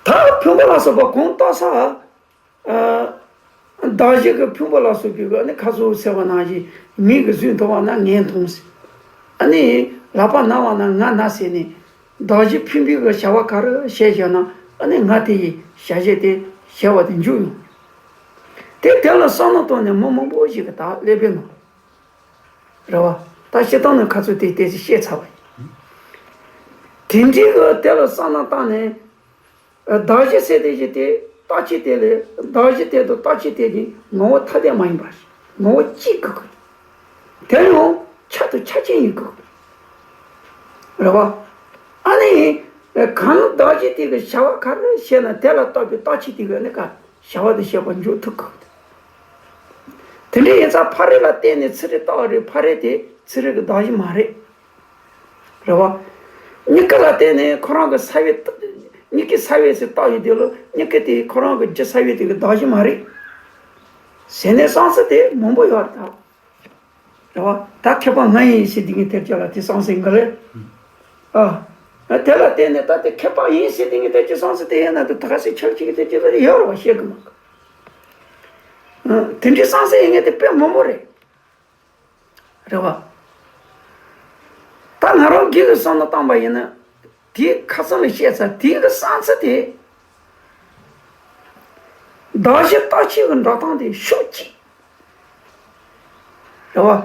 ད་ཕུང་པོ་ལ་སོགས་པ་གང་བཏགས་ས། ཨ། གདགས་གཞི་གི་ཕུང་པོ་ལ་སོགས་པའི་གི་ཨ་ནི་ཁ་ཟུག་ཟེར་བ་ནང་བཞིན་མིག་གིས་གཟུགས་མཐོང་བ་ན་ངས་མཐོང་ཟེར། ཨ་ནི་ལག་པ་ན་བ་ན་ང་ན་ཟེར་ནས་གདགས་གཞི་ཕུང་པོའི་གི་བྱ་བ་ག་རེ་བྱས་བཞག་ན་ཨ་ནི་ང་དེ་ཡི་བྱ་བྱེད་དེ་བྱ་བ་དེ་འཇུག་ཡོང་། དེ་དེ་ལ་བསམ་བློ་བཏང་ནས་མི་མང་པོ་ཞིག་གིས་ད་ཀླད་པའི་ནང་རེད་བ། ད་སྤྱིར་བཏང་ནས་ཁ་ཚུགས་དེ་ཏོག་ཙམ་བཤད་ཚར་བ་ཡིན། དེ་འདྲའི་གི་དེ་ལ་བསམ་བློ་བཏང་ནས། གདགས་གཞི་ཟེར་དེ་བཞིན་དེ་རྟག་གཅིག་དེ་ལས་གདགས་གཞི་དེ་དང་རྟག་གཅིག་དེ་གཉིས་ངོ་བོ་ཐ་དད་མ་ཡིན་པ་རེད། ངོ་བོ་གཅིག་གི་དགོས། དེ་ཡང་ཆ་དང་ཆ་ཅན་ཡིན་དགོས། རེད་བ། ཨ་ནི། གང་གདགས་གཞི་དེ་གི་བྱ་བ་ག་རེ་བྱས་ན་དེ་ལ་ལྟོས་པའི་རྟག་གཅིག་དེ་གི་ནི་ག་བྱ་བ་དེ་བྱེད་པ་འཇུག་ཐུབ་དགོས། དེ་འདྲ་ཡིན་ཙང་ཕ་རོལ་ལ་བརྟེན་ནས་ཚིག་རིགས་ལྟ་བ་རེད། ཕ་རོལ་དེ་ཚིག་རིགས་གི་གདགས་གཞི་མ་རེད། རེད་བ། མྱུ་གུ་ལ་བརྟེན་ནས་ཁོ་རང་གི་ས་བོན། མྱུ་གུའི་ས་བོན་ཟེར་བཏགས་ཡོད་དེ་ལ་མྱུ་གུ་དེ་ཁོ་རང་གི་རྒྱུ་ས་བོན་དེ་གི་གདགས་གཞི་མ་རེད། ཟེར་ནས་བསམ་ཚུལ་དེ་མང་པོ་ཡོད་རེད་ད། རེད་བ། ད་མཁས་པ་ང་ཡིན་ཟེར་དེ་གི་དེབ་སྐྱེལ་ལ་དེ་བསམ་ཚུལ་འགའ་རེད། ཨ། དེ་ལ་བརྟེན་ནས་ད་དེ་མཁས་པ་ཡིན་ཟེར་དེ་གི་དེབ་ཀྱི་བསམ་ཚུལ་དེ་ཡིན་ན་དེ་ད་ག་ཟེ་ཆགས་ཅིག་གི་དེབ་ཀྱི་ལ་ཡོད་རེད་བ། བཤད་གི་མ་གི། ཨ། དེ་འདྲའི་བསམ་ཚུལ་ཡིན་ངེས་དེ་དཔེ་མང་པོ་རེད། རེད་བ། ད་ང་རང་སྒེར་གྱི་བསམ་བློ་བཏང་པ་ཡིན་ན། དེའི་ཁ་སང་ལ་བཤད་ཚར་དེའི་གི་བསམ་ཚུལ་དེ། གདགས་གཞི་རྟག་གཅིག་གི་འགྲོ་སྟངས་དེ་ཤུགས་གཅིག་རེད་བ།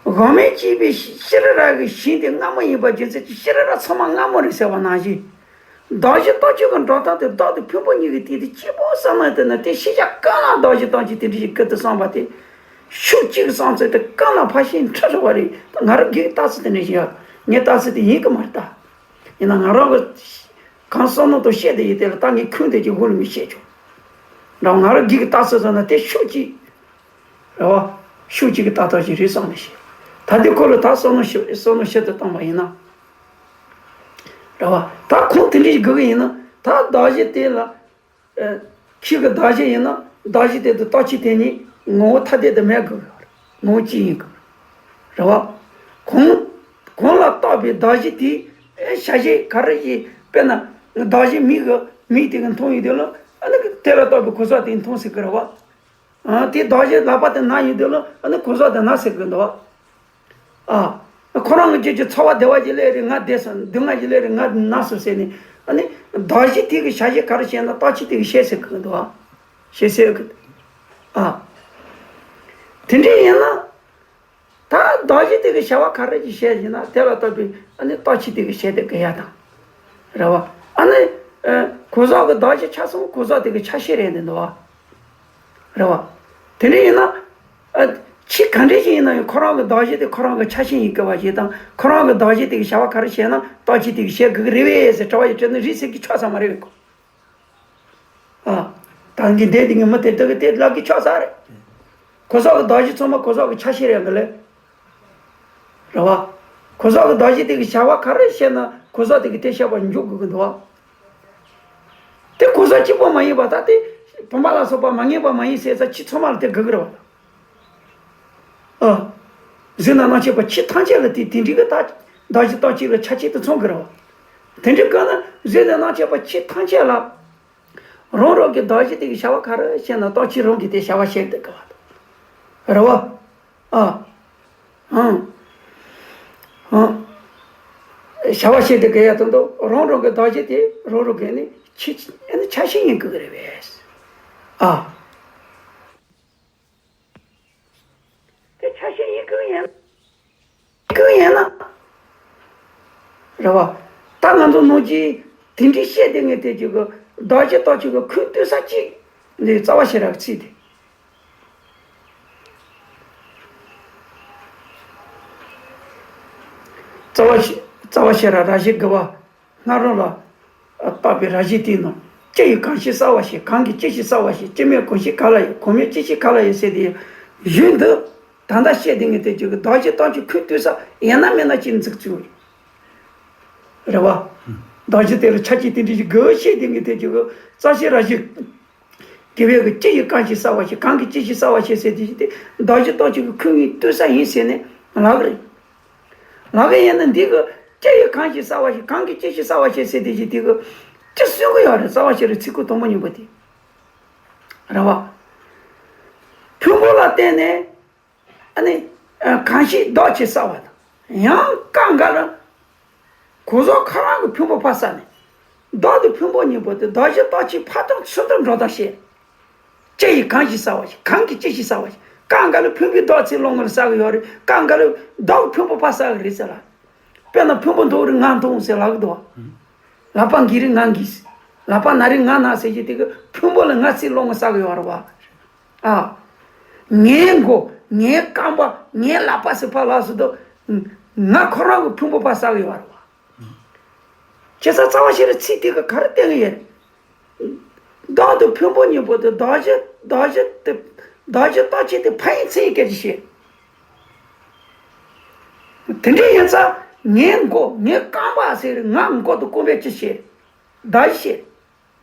དབང་མེད་གཅིག་པའི་ཤེས་རབ་རང་གི་ཞིང་དེ་སྔ་མོ་ཡིན་པ་རྒྱུ་མཚན་གྱིས་ཤེས་རབ་རང་ཚང་མ་སྔ་མོ་རེད་ཟེར་བ་ནང་བཞིན། གདགས་གཞི་རྟག་གཅིག་གི་འགྲོ་སྟངས་དེ་བདག་དང་ཕུང་པོ་གཉིས་ཀྱི་སྟེང་དེ་གཅིག་པོ་བསམ་ན་དེ་ན་དེ་ཤེས་བྱ་གང་ལ་གདགས་གཞི་རྟག་གཅིག་དེ་འདྲ་ཞིག་ཀུན་ཏུ་བསམ་པ་དེ། ཤུགས་གཅིག་གི་བསམ་ཚུལ་དེ་གང་ལ་ཕར་ཕྱིན་འཁྲུལ་ཆོག་པ་རེད། ད་ང་རང་སྒེར་གྱི་ལྟ་ཚུལ་དེ་འདྲ་ཞིག་ཡོད། ངའི་ལྟ་ཚུལ་དེ་ཡིན་གི་མ་རེད་ད། ཡིན་ན་ང་རང་གི་གང་བསམ་བློ་དང་བཤད་དེ་ཡིན་དེ་ལ་ད་ངས་ཁུངས་དེ་ཅིག་དབུ་ལ་མི་བཤད་ཆོག་འདྲ་བ། ང་རང་སྒེར་གྱི་ལྟ་ཚུལ་ཙམ་ན་དེ་ཤུགས་གཅིག་རེད་བ། ཤུགས་གཅིག་གི་ལྟ་སྟངས་ཤིག་རེད་བསམ་ནས་བཤད། ད་དེ་ཁོ་ལ་ད་བསམ་བློ་ཞིག་བསམ་བློ་ཞིག་ཏུ་བཏང་བ་ཡིན་ན། རེད་བ། ད་ཁོང་དེ་འདྲ་ཞིག་དགོས་ཀྱི་ཡིན་ན་ད་གདགས་གཞི་དེ་ལ། ཨ། ཁྱི་གི་གདགས་གཞི་ཡིན་ན་གདགས་གཞི་དེ་དང་རྟག་གཅིག་དེ་གཉིས་ངོ་བོ་ཐ་དད་དུ་མེད་དགོས་རེད། ངོ་བོ་གཅིག་ཡིན་དགོས་རེད་བ། གང་གང་ལ་བཏགས་པའི་གདགས་གཞི་དེ་བྱ་བྱེད་ག་རེ་ཞིག་དཔེར་ན་གདགས་གཞི་མིག་གི་མིག་དེ་གིས་མཐོང་ཡོད་དུས་ལ་ཨ་ནི་དེ་ལ་བཏགས་པའི་གོ་ས་དེ་མཐོང་ཟེར་གི་རེད་བ། ཨ། དེ་གདགས་གཞི་ལག་པ་དེ་ན་ཡོད་དུས་ལ་ཨ་ནི་གོ་ས་དེ་ན་ཟེར་གི་འདུག་བ། ཨ། ཁོ་རང་གི་རྒྱུད་ཀྱི་ཚོར་བ་བདེ་བ་ཞིག་སླེབས་རེད། ང་བདེ་སོང་། སྡུག་བསྔལ་ཞིག་སླེབས་རེད། ང་ན་སོང་ཟེར་ནས། ཨ་ནི་གདགས་གཞི་དེ་གི་བྱ་བྱེད་ག་རེ་བྱས་ན་རྟག་གཅིག་དེ་གི་བྱེད་ཟེར་གི་འདུག་ཨ། བྱེད་ཟེར་གི། ཨ། དེ་འདྲ་ཡིན་ན། ད་གདགས་གཞི་དེ་གི་བྱ་བ་ག་རེ་ཞིག་བྱེད་ཡིན་ན་དེ་ལ་ལྟོས་པའི་ཨ་ནི་རྟག་གཅིག་དེ་གི་བྱེད་དེ་གི་ཡ་དང་། རེད་བ། ཨ་ནི། ཨ། གོ་ས་གི་གདགས་གཞི་ཆ་ཚང་གོ་ས་དེ་གི་ཆ་ཤས་རེད་འདི་འདུག་བ། རེད་བ། དེ་འདྲ་ཡིན་ན། ཨ། ཕྱི་ག་འདྲ་ཞིག་ཡིན་ན་ཡང་ཁོ་རང་གི་གདགས་གཞི་དེ་ཁོ་རང་གི་ཆ་ཤས་ཡིན་དགོས་པ་ཞིག་དང་ཁོ་རང་གི་གདགས་གཞི་དེ་གི་བྱ་བ་ག་རེ་བྱས་ན་རྟག་གཅིག་དེ་གི་བྱེད་དགོས་ཀྱི་རེད་པས་ཟེར་དྲི་བ་ཡི་དྲི་ནི་རེད་ཟེར་གི་ཆོག་ས་མ་རེད་པས་ཁོ། ཨ། ད་གིན་དེ་དེ་གི་མི་དེ་དག་གི་དེ་ལབ་གི་ཆོག་ས་རེད། གོ་ས་གི་གདགས་གཞི་ཚང་མ་གོ་ས་གི་ཆ་ཤས་རེད་འདི་ལས། རེད་བ། གོ་ས་གི་གདགས་གཞི་དེ་གི་བྱ་བ་ག་རེ་བྱས་ན་གོ་ས་དེ་གི་དེ་བྱེད་པ་འཇུག་དགོས་ཀྱི་འདུག་བ། དེ་གོ་ས་གཅིག་པོ་མ་ཡིན་པ་ད་དེ་བུམ་པ་ལ་སོགས་པ་མ་ངེས་པ་མ་ཡིན་ཟེར་ས་ཕྱི་ཚང་མ་ལ་དེ་དགོས་ཀྱི་རེད་བ། ཨ། གཟུགས་ནས་སྣང་མཆེད་པ་ཕྱི་ཐམས་ཅད་ལ་དེ་དེ་འདྲའི་གི་ད་གདགས་གཞི་རྟག་གཅིག་ལ་ཆ་གཅིག་ཏུ་མཚུངས་ཀྱི་རེད་བ། དེ་འདྲའི་སྐབས་ན་གཟུགས་ནས་སྣང་མཆེད་པ་ཕྱི་ཐམས་ཅད་ལ། རང་རང་གི་གདགས་གཞི་དེ་གི་བྱ་བ་ག་རེ་བྱས་ན་རྟག་གཅིག་རང་གིས་དེ་བྱ་བ་བྱེད་དེ་གི་བ་དང་། རེད་བ། ཨ། ཨང་། ཨང་། བྱ་བ་བྱེད་དེ་གི་ཡ་དང་དུ་རང་རང་གི་གདགས་གཞི་དེ་རང་རང་གི་ནི་ཆི་ནི་ཆ་ཤས་ཡིན་དགོས་ཀྱི་རེད་པས། ཨ། དེ་ཆ་ཤས་ཡིན་དགོས་ཡིན། གང་ཡིན་ན། རེད་བ། ད་ང་ཚོ་ནང་གི་དེ་འདྲའི་བཤད་དེ་ངས་དེ་ཅིག་གི་གདགས་གཞི་རྟག་གཅིག་གི་ཁུངས་གཏུགས་ས་གཅིག་འདི་རྩ་བ་ཤེས་རབ་ཀྱི་ཚིག་དེ། རྩ་བ་ཤེས་རྩ་བ་ཤེས་རབ་རབ་བྱེད་དགུ་པ། སྔ་རོལ་ལ་བཏགས་པའི་རབ་བྱེད་དེའི་ནང་། ཅི་ཡིས་གང་ཞིག་བསལ་བར་བྱེད། གང་གིས་ཅི་ཞིག་བསལ་བར་བྱེད། ཅི་མོས་གང་ཞིག་ག་ལ་ཡོད། གང་མོས་ཅི་ཞིག་ག་ལ་ཡོད་ཟེར་དེ་ཡོད་འདུག་ད་ལྟ་བཤད་དེ་ངས་དེ་ཅིག་གི་གདགས་གཞི་རྟག་གཅིག་ཁུངས་གཏུགས་ས་ཡིན་ན་མིན་ན་ཅིག་འཛུགས་བཅུག་རེད་བ། གདགས་གཞི་དེ་ལ་ཆ་གཅིག་དེ་འདྲ་ཞིག་དགོས་བཤད་དེ་ངས་དེ་ཅིག་གི་རྩ་ཤེ་རབ་བྱེད། དགེ་བའི་གི་ཅི་ཡིས་གང་ཞིག་བསལ་བར་བྱེད། གང་གིས་ཅི་ཞིག་བསལ་བར་བྱེད་ཟེར་དེ་ཞིག་དེ་གདགས་གཞི་རྟག་གཅིག་གི་ཁུངས་གཏུགས་ས་ཡིན་ཟེར་ནས་ལབ་གི་རེད། ལབ་གི་ཡིན་ན་འདི་གི་ཅི་ཡིས་གང་ཞིག་བསལ་བར་བྱེད། གང་གིས་ཅི་ཞིག་བསལ་བར་བྱེད་ཟེར་དེ་ཞིག་དེ་གི་ ཅི་གསུང་གི་ཡོད་རེད། རྩ་བ་ཤེས་རིག་ཚིག་ཁུ་དང་པོ་གཉིས་པོ་དེ་རེད་བ། ཕུང་པོ་ལ་བརྟེན་ནས་ཨ་ནི་གང་ཞིག་བདག་ཅེས་བསགས་པ་དང་། ཡང་སྐབས་འགའ་ལ་གོ་ཟོག་ཁོ་རང་གི་ཕུང་པོ་ཕར་བསགས་ནས། བདག་དང་ཕུང་པོ་གཉིས་པོ་དེ་བདག་གཞན་བརྟག་ཅིང་ཕར་དང་ཚུར་དུ་འགྲོ་ལྡོག་བྱེད། ཅི་ཡིས་གང་ཞིག་བསགས་པ་ཞིག་གང་གིས་ཅི་ཞིག་བསགས་པ་ཞིག་སྐབས་འགའ་ལ་ཕུང་པོའི་བདག་ཚེ་སློང་ངོར་བསགས་ཀྱི་ཡོད་རེད། སྐབས་འགའ་ལ་བདག་ཕུང་པོ་ཕར་བསགས་ཀྱི་རེད་ཟེར་ལ། དཔེར་ན་ཕུང་པོ་མཐོང་རིགས་ངར་མཐོང་ཟེར་ལབ་ཀྱི་འདུག་བ། ལག་པ་འགི་རིགས་ངར་འགི། ལག་པ་ན་རིགས་ངར་ན་ཟེར་གྱི་དེ་གི་ཕུང་པོ་ལ་ངར་ཚེ་སློང་ངོར་བསགས་ཀྱི་ཡོད་རེད་བ། ཨ། ངའི་མགོ། ངའི་རྐང་པ། ངའི་ལག་པ་ཟེར་ཕར་ལ་སོ་དོ། ང་ཁོ་རང་གི་ཕུང་པོ་ཕར་བསགས་ཀྱི་ཡོད་རེད་བ། ཁྱེད་ཚོ་རྩ་བ་ཤེས་རིག་ཚིག་དེ་ག་ག་རེ་བསྟན་གྱི་ཡོད་རེད། བདག་དང་ཕུང་པོ་གཉིས་པོ་དེ་བདག་གཞན་བདག་གཞན་དེ་བདག་གཞན་བརྟག་དཔྱད་དེ་ཕན་ཡོན་ཚད་ཡོད་སྐད་ཆ་བཤད། དེ་འདྲ་ཡིན་ཙང་ངའི་མགོ་ངའི་རྐང་པ་ཟེར་ང་མགོ་དང་རྐང་པས་ཅི་བྱེད། བདག་བཤད།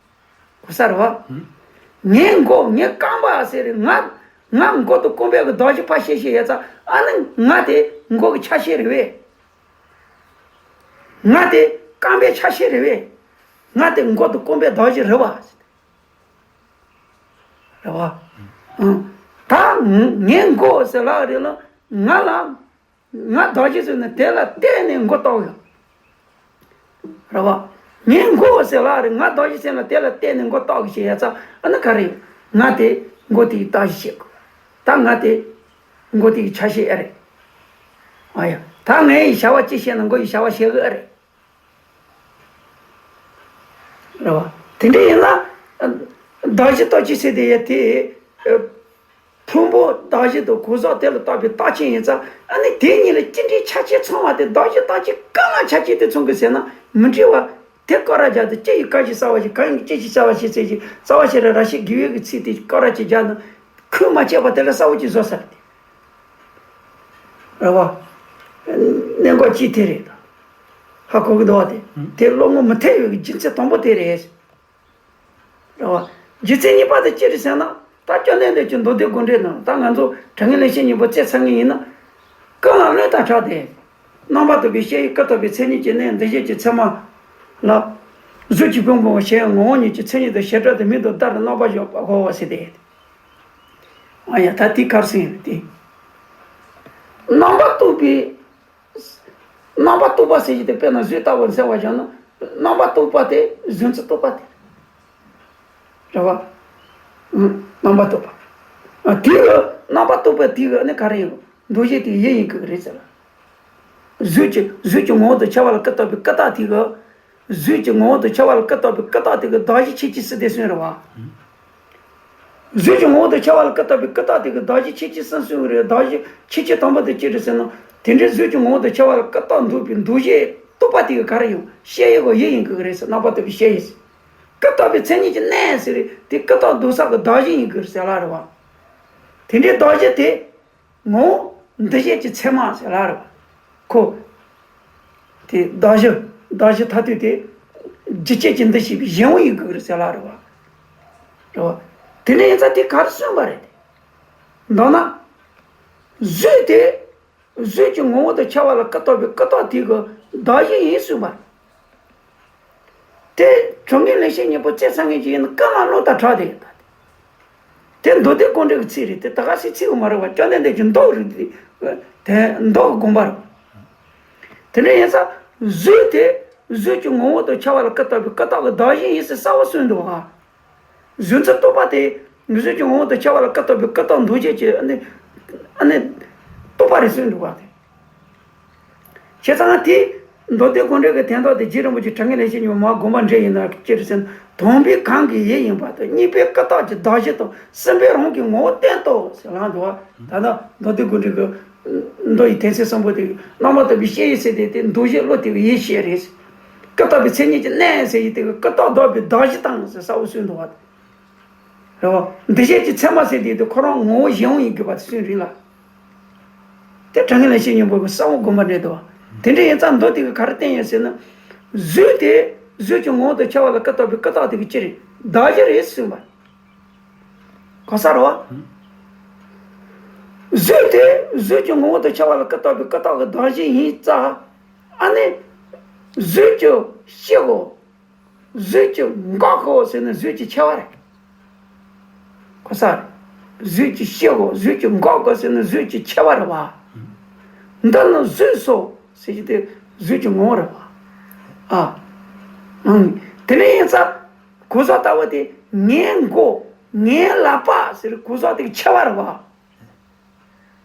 གོ་ས་རེད་བ། ངའི་མགོ་ངའི་རྐང་པ་ཟེར་ང་ང་མགོ་དང་རྐང་པའི་གི་བདག་གཞན་ཕར་བཤད་བཤད་ཡོད་ཙང་ཨ་ནི་ང་དེ་མགོ་གི་ཆ་ཤས་རེད་བས། ང་དེ་རྐང་པའི་ཆ་ཤས་རེད་བས། ང་དེ་མགོ་དང་རྐང་པའི་བདག་གཞན་རེད་བ། རེད་བ། ཨང་། ད་ངའི་མགོ་ཟེར་ལབ་རེད་ལ། ང་ལ་ང་བདག་གཞན་ཟེར་ན་དེ་ལ་བརྟེན་ནས་མགོ་བཏགས་ཡོད། རེད་བ། ངའི་མགོ་ཟེར་ལབ་རེད། ང་བདག་གཞན་ཟེར་ན་དེ་ལ་བརྟེན་ནས་མགོ་བཏགས་གི་བཤད་ཡ་ཙང་ཨ་ནི་ག་རེ་ཡོད། ང་དེ་མགོ་དེའི་བརྟག་གཞི་བྱེད་དགོས། ད་ང་དེ་མགོ་དེའི་ཆ་ཤས་ཨེ་རེད། ཨ་ཡ། ད་ངའི་བྱ་བ་ཅི་བྱས་ན་མགོ་ཡི་བྱ་བ་བྱེད་གི་ཨེ་རེད། རེད་བ། དེ་འདྲ་ཡིན་ན། བདག་གཞན་བརྟག་དཔྱད་ཟེར་དེ་ཡ་དེ། ཕུང་པོ་བདག་གཞན་དང་གོ་ཟོག་དེ་ལ་བརྟག་པའི་བརྟག་དཔྱད་ཡིན་ཙང་ཨ་ནི་དེ་གཉིས་ལ་ཅི་འདྲའི་ཆ་རྐྱེན་ཚང་བ་དེ་བདག་གཞན་བརྟག་དཔྱད་གང་ལ་ཆ་རྐྱེན་དེ་ཚང་གི་ཟེར་ན་མི་འགྲིག་བ། དེ་སྐོར་ར་རྒྱག་དུས་ཅི་ཡིས་གང་ཞིག་བསགས་པ་ཞིག་གང་གིས་ཅི་ཞིག་བསགས་པ་ཞིག་ཟེར་ཞིག་རྩ་བ་ཤེས་རབ་ར་ཤི་དགེ་བའི་གི་ཚིག་དེ་སྐོར་ར་ཅིག་རྒྱག་ན་ཁུངས་མ་ཆད་པ་དེ་ལ་གསལ་བོ་ཅིག་བཟོ་ས་རེད། རེད་བ། གནད་འགག་ཅིག་དེ་རེད། ཧ་གོ་གི་འདུག་བ་དེ། དེ་བློ་ངོར་མི་ཐེག་ཡོད་ཀྱི་རྒྱུ་མཚན་དང་པོ་དེ་རེད། རེད་བ། རྒྱུ་མཚན་གཉིས་པ་དེ་ཅི་རེད་ཟེར་ན། ད་བཅོམ་ལྡན་འདས་ཀྱི་མདོ་སྡེ་དགོངས་འགྲེལ་ནང་ད་ང་ཚོ་དྲང་ངེས་ལེགས་བཤད་སྙིང་པོ་རྩེ་ཚང་གི་ཡིན་ན། ཀུན་ལ་བློས་བཏང་དྲགས་ཏེ། རྣམ་པར་རྟོག་པའི་ཤེས་ཡུལ་ཀུན་རྟོག་པའི་མཚན་ཉིད་ཀྱི་གནས་འདུ་བྱེད་ཀྱི་མཚན་མ་ལ། གཟུགས་ཀྱི་ཕུང་པོའམ་གཞན་ངོ་བོ་ཉིད་ཀྱི་མཚན་ཉིད་དུ་བྱེ་བྲག་ཏུ་མིང་དང་བརྡ་རུ་རྣམ་པར་གཞག་པ་གོ་བ་ཟེར་ཏེ། ཨ་ཡ་ད་དེ་གར་སོང་ཡོད་དེ། རྣམ་པར་རྟོག་པའི། རྣམ་པར་རྟོག་པ་ཟེར་གྱི་དེ་དཔེར་ན་གཟུགས་ལྟ་བུར་མཚོན་པ་བཞག་ན། རྣམ་པར་རྟོག་པ་དེ་གཟུགས་ཀྱི་རྟོག་པ་དེ། རེད་བ། རྣམ་པར་རྟོག་པ། དེ་གི་རྣམ་པར་རྟོག་པ་དེ་གི་ནི་ག་རེ་ཡིན། འདུ་བྱེད་དེ་ཡིད་ཡིན་དགོས་ཀྱི་རེད་ཟེར། གཟུགས་ཀྱི་གཟུགས་ཀྱི་ངོ་བོ་དང་ཁྱད་པར་ལ་ཀུན་རྟོག་པའི་ཀུན་བརྟགས་དེ་གི། གཟུགས་ཀྱི་ངོ་བོ་དང་ཁྱད་པར་ལ་ཀུན་རྟོག་པའི་ཀུན་བརྟགས་དེ་གི་བདག་གཞན་ཁྱད་ཆོས་གསུམ་དེ་གསུམ་རེད་བ། གཟུགས་ཀྱི་ངོ་བོ་དང་ཁྱད་པར་ལ་ཀུན་རྟོག་པའི་ཀུན་བརྟགས་དེ་གི་བདག་གཞན་ཁྱད་ཆོས་གསུམ་གསུམ་རེད། བདག་གཞན་ཁྱད་ཆོས་དང་པོ་དེ་ཅི་རེད་ཟེར་ན། དེ་འདྲའི་གཟུགས་ཀྱི་ངོ་བོ་དང་ཁྱད་པར་ལ་ཀུན་རྟོག་འདུ་བའི་འདུ་བྱེད་རྟོག་པ་དེ་གི་ག་རེ་ཡིན། ཤེས་ཡོན་གོ་ཡིད་ཡིན་དགོས་ཀྱི་རེད་ཟེར། རྣམ་པར་རྟོག་པའི་ཤེས་ཡོན་ཟེར། ཀུན་རྟོག་པའི་མཚན་ཉིད་ཀྱི་གནས་ཟེར་རེད་དེ་ཀུན་རྟོག་འདུ་ས་གི་བདག་གཞན་ཡིན་དགོས་ཟེར་ལ་རེད་བ། དེ་འདྲའི་བདག་གཞན་དེ། ངོ་བོ་འདུ་བྱེད་ཀྱི་མཚན་མ་ཟེར་ལ་རེད་བ། ཁོ། དེ་བདག་གཞན་བདག་གཞན་ཐ་དད་དེ། རྒྱུ་བྱེད་ཀྱི་འདུ་བྱེད་པའི་གཞན་དབང་ཡིན་དགོས་རེད་ཟེར་ལ་རེད་བ། རེད་བ། དེ་འདྲ་ཡིན་ཙང་དེ་ག་རེ་གསུངས་པ་རེད། མདོར་ན། གཟུགས་དེ། གཟུགས་ཀྱི་ངོ་བོ་དང་ཁྱད་པར་ལ་ཀུན་རྟོག་པའི་ཀུན་རྟོག་དེ་གི་བདག་གཞན་ཡིན་གསུངས་པ་རེད། དེ་དྲང་ངེས་ལེགས་བཤད་སྙིང་པོ་རྩེ་ཚང་ངེས་ཀྱི་ཡིན་ན་ཀུན་ལ་བློས་བཏང་དྲགས་ཏེ་ཡོད་ད། དེ་མདོ་སྡེ་དགོངས་འགྲེལ་གྱི་ཚིག་རེད་དེ་ད་ག་སེ་ཚིག་གི་མ་རེད་བ། བཅོམ་ལྡན་འདས་ཀྱི་མདོ་རེད་དེ། དེ་མདོ་གི་དགོངས་པ་རེད། དེ་འདྲ་ཡིན་ཙང་གཟུགས་དེ་གཟུགས་ཀྱི་ངོ་བོ་དང་ཁྱད་པར་ལ་ཀུན་རྟོག་པའི་ཀུན་རྟོག་གི་བདག་གཞན་ཡིན་ཟེར་གསལ་བོ་གསུངས་འདུག་ཨ། གཟུགས་ཀྱི་རྟོག་པ་དེ་གཟུགས་ཀྱི་ངོ་བོ་དང་ཁྱད་པར་ལ་ཀུན་རྟོག་པའི་ཀུན་རྟོག་འདུ་བྱེད་ཀྱི་ཨ་ནི་ཨ་ནི་རྟོག་པ་རེད་གསུངས་འདུག་ཨ། དེ། བྱས་ཙང་དེ་མདོ་སྡེ་དགོངས་འགྲེལ་གྱི་དོན་དག་དེ་རྗེ་རིན་པོ་ཆེ་དྲང་ངེས་ལེགས་བཤད་སྙིང་པོ་མ་དགོངས་པ་འགྲེལ་ཡིན་ན་ཅི་རེད་ཟེར་ན། དང་པོའི་གང་གིས་ཡིད་ཡིན་པ་དང་། གཉིས་པའི་ཀུན་བརྟགས་ཀྱི་བདག་གཞན་དང་། གསུམ་པའི་རང་གི་ངོ་བོ་བསྟན་ཏོ་ཟེར་ལབ་འདུག་བ། ད་ལྟ་མདོ་སྡེ་དགོངས་འགྲེལ་གྱི་མདོ་ཡི་དོན་ཚན་གསུམ་པོ་དེ་རྣམ་པར་རྟོག་པའི་ཤེས་ཡོན་ཟེར་དེ་དེ་འདུ་བྱེད་བློ་དེ་གི་ཡིད་ཤེས་རེད། ཀུན་རྟོག་པའི་མཚན་ཉིད་ཀྱི་གནས་ཟེར་ཡིན་དེ་གི་ཀུན་རྟོག་ལྡོག་པའི་བདག་གཞན་དང་ཟེར་གསལ་བོ་གསུངས་འདུག་བ། རེད་བ། འདུ་བྱེད་ཀྱི་མཚན་མ་ཟེར་དེ་དེ་ཁོ་རང་ངོ་བོ་གཞན་དབང་ཡིན་དགོས་པ་དེ་གསུངས་རེད་ལ། དེ་དྲང་ངེས་ལེགས་བཤད་སྙིང་པོ་གི་གསལ་བོ་དགོངས་པ་འགྲེལ་འདུག་བ། དེ་འདྲ་ཡིན་ཙང་མདོ་དེ་གི་ག་རེ་བསྟན་ཡོད་ཟེར་ན། གཟུགས་དེ་གཟུགས་ཀྱི་ངོ་བོ་དང་ཁྱད་པར་ལ་ཀུན་རྟོག་པའི་ཀུན་རྟོག་དེ་གི་ཅི་རེད། བདག་གཞན་རེད་གསུངས་པ། གོ་ས་རེད་བ། གཟུགས་དེ་གཟུགས་ཀྱི་ངོ་བོ་དང་ཁྱད་པར་ལ་ཀུན་རྟོག་པའི་ཀུན་རྟོག་གི་བདག་གཞན་ཡིན་ཙང་། ཨ་ནི། གཟུགས་ཀྱི་ཤེས་གོ། གཟུགས་ཀྱི་འགག་གོ་ཟེར་ན་གཟུགས་ཀྱི་ཆེ་བ་རེད། གོ་ས་རེད། གཟུགས་ཀྱི་ཤེས་གོ་གཟུགས་ཀྱི་འགག་གོ་ཟེར་ན་གཟུགས་ཀྱི་ཆེ་བ་རེད་བ། འདི་ནི་གཟུགས་སོ་ཟེར་གྱི་དེ་གཟུགས་ཀྱི་ངོ་བོ་རེད་བ། ཨ། ཨང་། དེ་འདྲ་ཡིན་ཙང་གོ་ས་ལྟ་བུ་དེ་ངའི་མགོ་ངའི་ལག་པ་ཟེར་གོ་ས་དེ་ཆེ་བ་རེད་བ།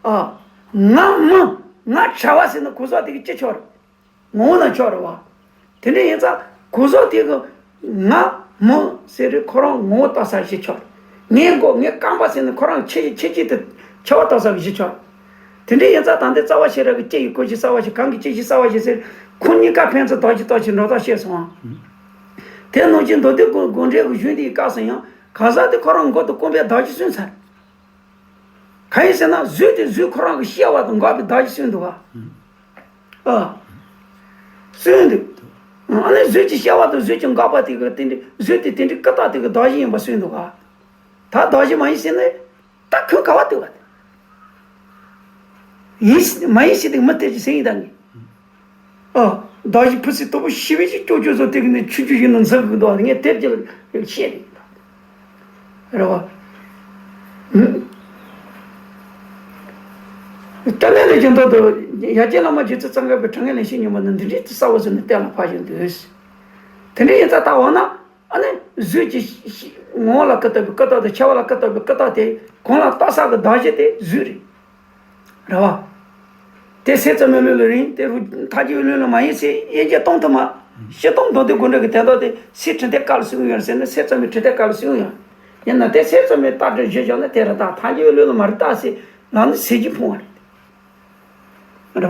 ཨ། ང་མི་ང་གྲྭ་བ་ཟེར་ན་གོ་ས་དེ་གི་ཅི་ཆོག་རེད། ངོ་བོ་ན་ཆོག་རེད་བ། དེ་འདྲ་ཡིན་ཙང་གོ་ས་དེ་གི་ང་མི་ཟེར་རེད་ཁོ་རང་ངོ་བོ་ལྟ་ས་གཞི་ཆོག་རེད། ངའི་མགོ་ངའི་རྐང་པ་ཟེར་ན་ཁོ་རང་ཆེ་ཆེ་ཆེ་དེ་ཆེ་བ་ལྟ་ས་གི་གཞི་ཆོག་རེད། དེ་འདྲ་ཡིན་ཙང་ད་ལྟའི་རྩ་བ་ཤེས་རབ་ཀྱི་ལྕེ་ཡི་སྐུ་བཞི་རྩ་བ་ཤེས་གང་གི་ལྕེ་བཞི་རྩ་བ་ཤེས་ཟེར་ཁོ་གཉིས་ཀ་ཕན་ཚུན་བདག་གཞི་བརྟག་ཕྱིར་འགྲོ་སྟངས་བཤད་སོང་ཨང་། དེ་ནང་བཞིན་མདོ་སྡེ་དགོངས་འགྲེལ་གྱི་གཞུང་འདིའི་སྐབས་སུ་ཡང་གང་ཟག་དེ་ཁོ་རང་མགོ་དང་རྐང་པའི་བདག་གཞི་སུན་ཚར། གང་ཡིན་ཟེར་ན་གཟུགས་དེ་གཟུགས་ཁོ་རང་གི་ཤེས་པ་དང་འགག་པའི་བདག་གཞི་སུན་འདུག་ག་ཨ། སུན་འདུག་ཨ་ནི་གཟུགས་ཀྱི་ཤེས་པ་དང་གཟུགས་ཀྱི་འགག་པ་དེ་གི་དེ་འདྲའི་གཟུགས་དེ་དེ་འདྲའི་ཀུན་བརྟགས་དེ་གི་བདག་གཞི་ཡིན་པ་སུན་འདུག་ག་ད་བདག་གཞི་མ་ཡིན་ཟེར་ན། ད་ཁོས་ག་བ་བཏུལ་བ་དེ། ཡིན་ཞེས་མ་ཡིན་ཞེས་དེ་མི་སྟེར་གྱི་ཟེར་ཡིན་ད་ངས། ཨ། བདག་གཞི་ཕུན་སུམ་ཚོགས་པོ་ཞི་བའི་ཕྱིར་སྐྱོབ་སྐྱོབ་སོགས་དེ་གི་ནི་ཆུང་ཆུང་ཞིག་ནང་འཛིན་གི་འདུག་བ་ངས་དེབ་ཀྱི་ལ་བཤད་རེད། རེད་བ། དེ་ནས་ལས་ཀྱང་མདོར་དུ་ཡར་རྒྱས་བླ་མ་རྗེ་བཙུན་གཙང་ཁང་པའི་དྲང་ངེས་ལེགས་བཤད་སྙིང་པོ་ནི་འདི་འདྲའི་གསལ་བོ་ཟེར་ནས་གཏན་ལ་ཕབ་བཞིན་འདུག་དེ་འདྲ་ཡིན་ཙང་ད་འོ་ན། ཨ་ནི་གཟུགས་ཀྱི་ཤ་ཤ་ངོ་བོ་ལ་ཀུན་བརྟགས་པའི་ཀུན་བརྟགས་དང་ཆེ་བ་ལ་ཀུན་བརྟགས་པའི་ཀུན་བརྟགས་དེ་གང་ལ་བརྟགས་ས་གི་བདག་གཞི་དེ་གཟུགས་རེད། རེད་བ། དེ་སེམས་ཙམ་པའི་ལུགས་ལ་རིང་དེ་རུ་ཐལ་འགྱུར་བའི་ལུགས་ལ་མ་ཡིན་ཟེར་དབྱེ་འབྱེད་གཏོང་ཐུབ་མ། བཤད་སྟངས་མདོ་སྡེ་དགོངས་འགྲེལ་གྱི་དོན་དག་དེ་སའི་འཕྲིན་ཐེབས་ཀ་ལ་གསུངས་ཡོད་ཟེར་ན་སེམས་ཙམ་པའི་འཕྲིན་ཐེབས་ཀ་ལ་གསུངས་ཡོད། ཡིན་ན་དེ་སེམས་ཙམ་པའི་ལྟ་གྲུབ་གཞིར་བཞག་ན་དེ་རེད་ད་ཐལ་འགྱུར་བའི་ལུགས་ལ་མ་རེད་ད་ཟེར་ལབ་ན་ཟེར་གྱི་ཕུང་བ་རེད། རེད་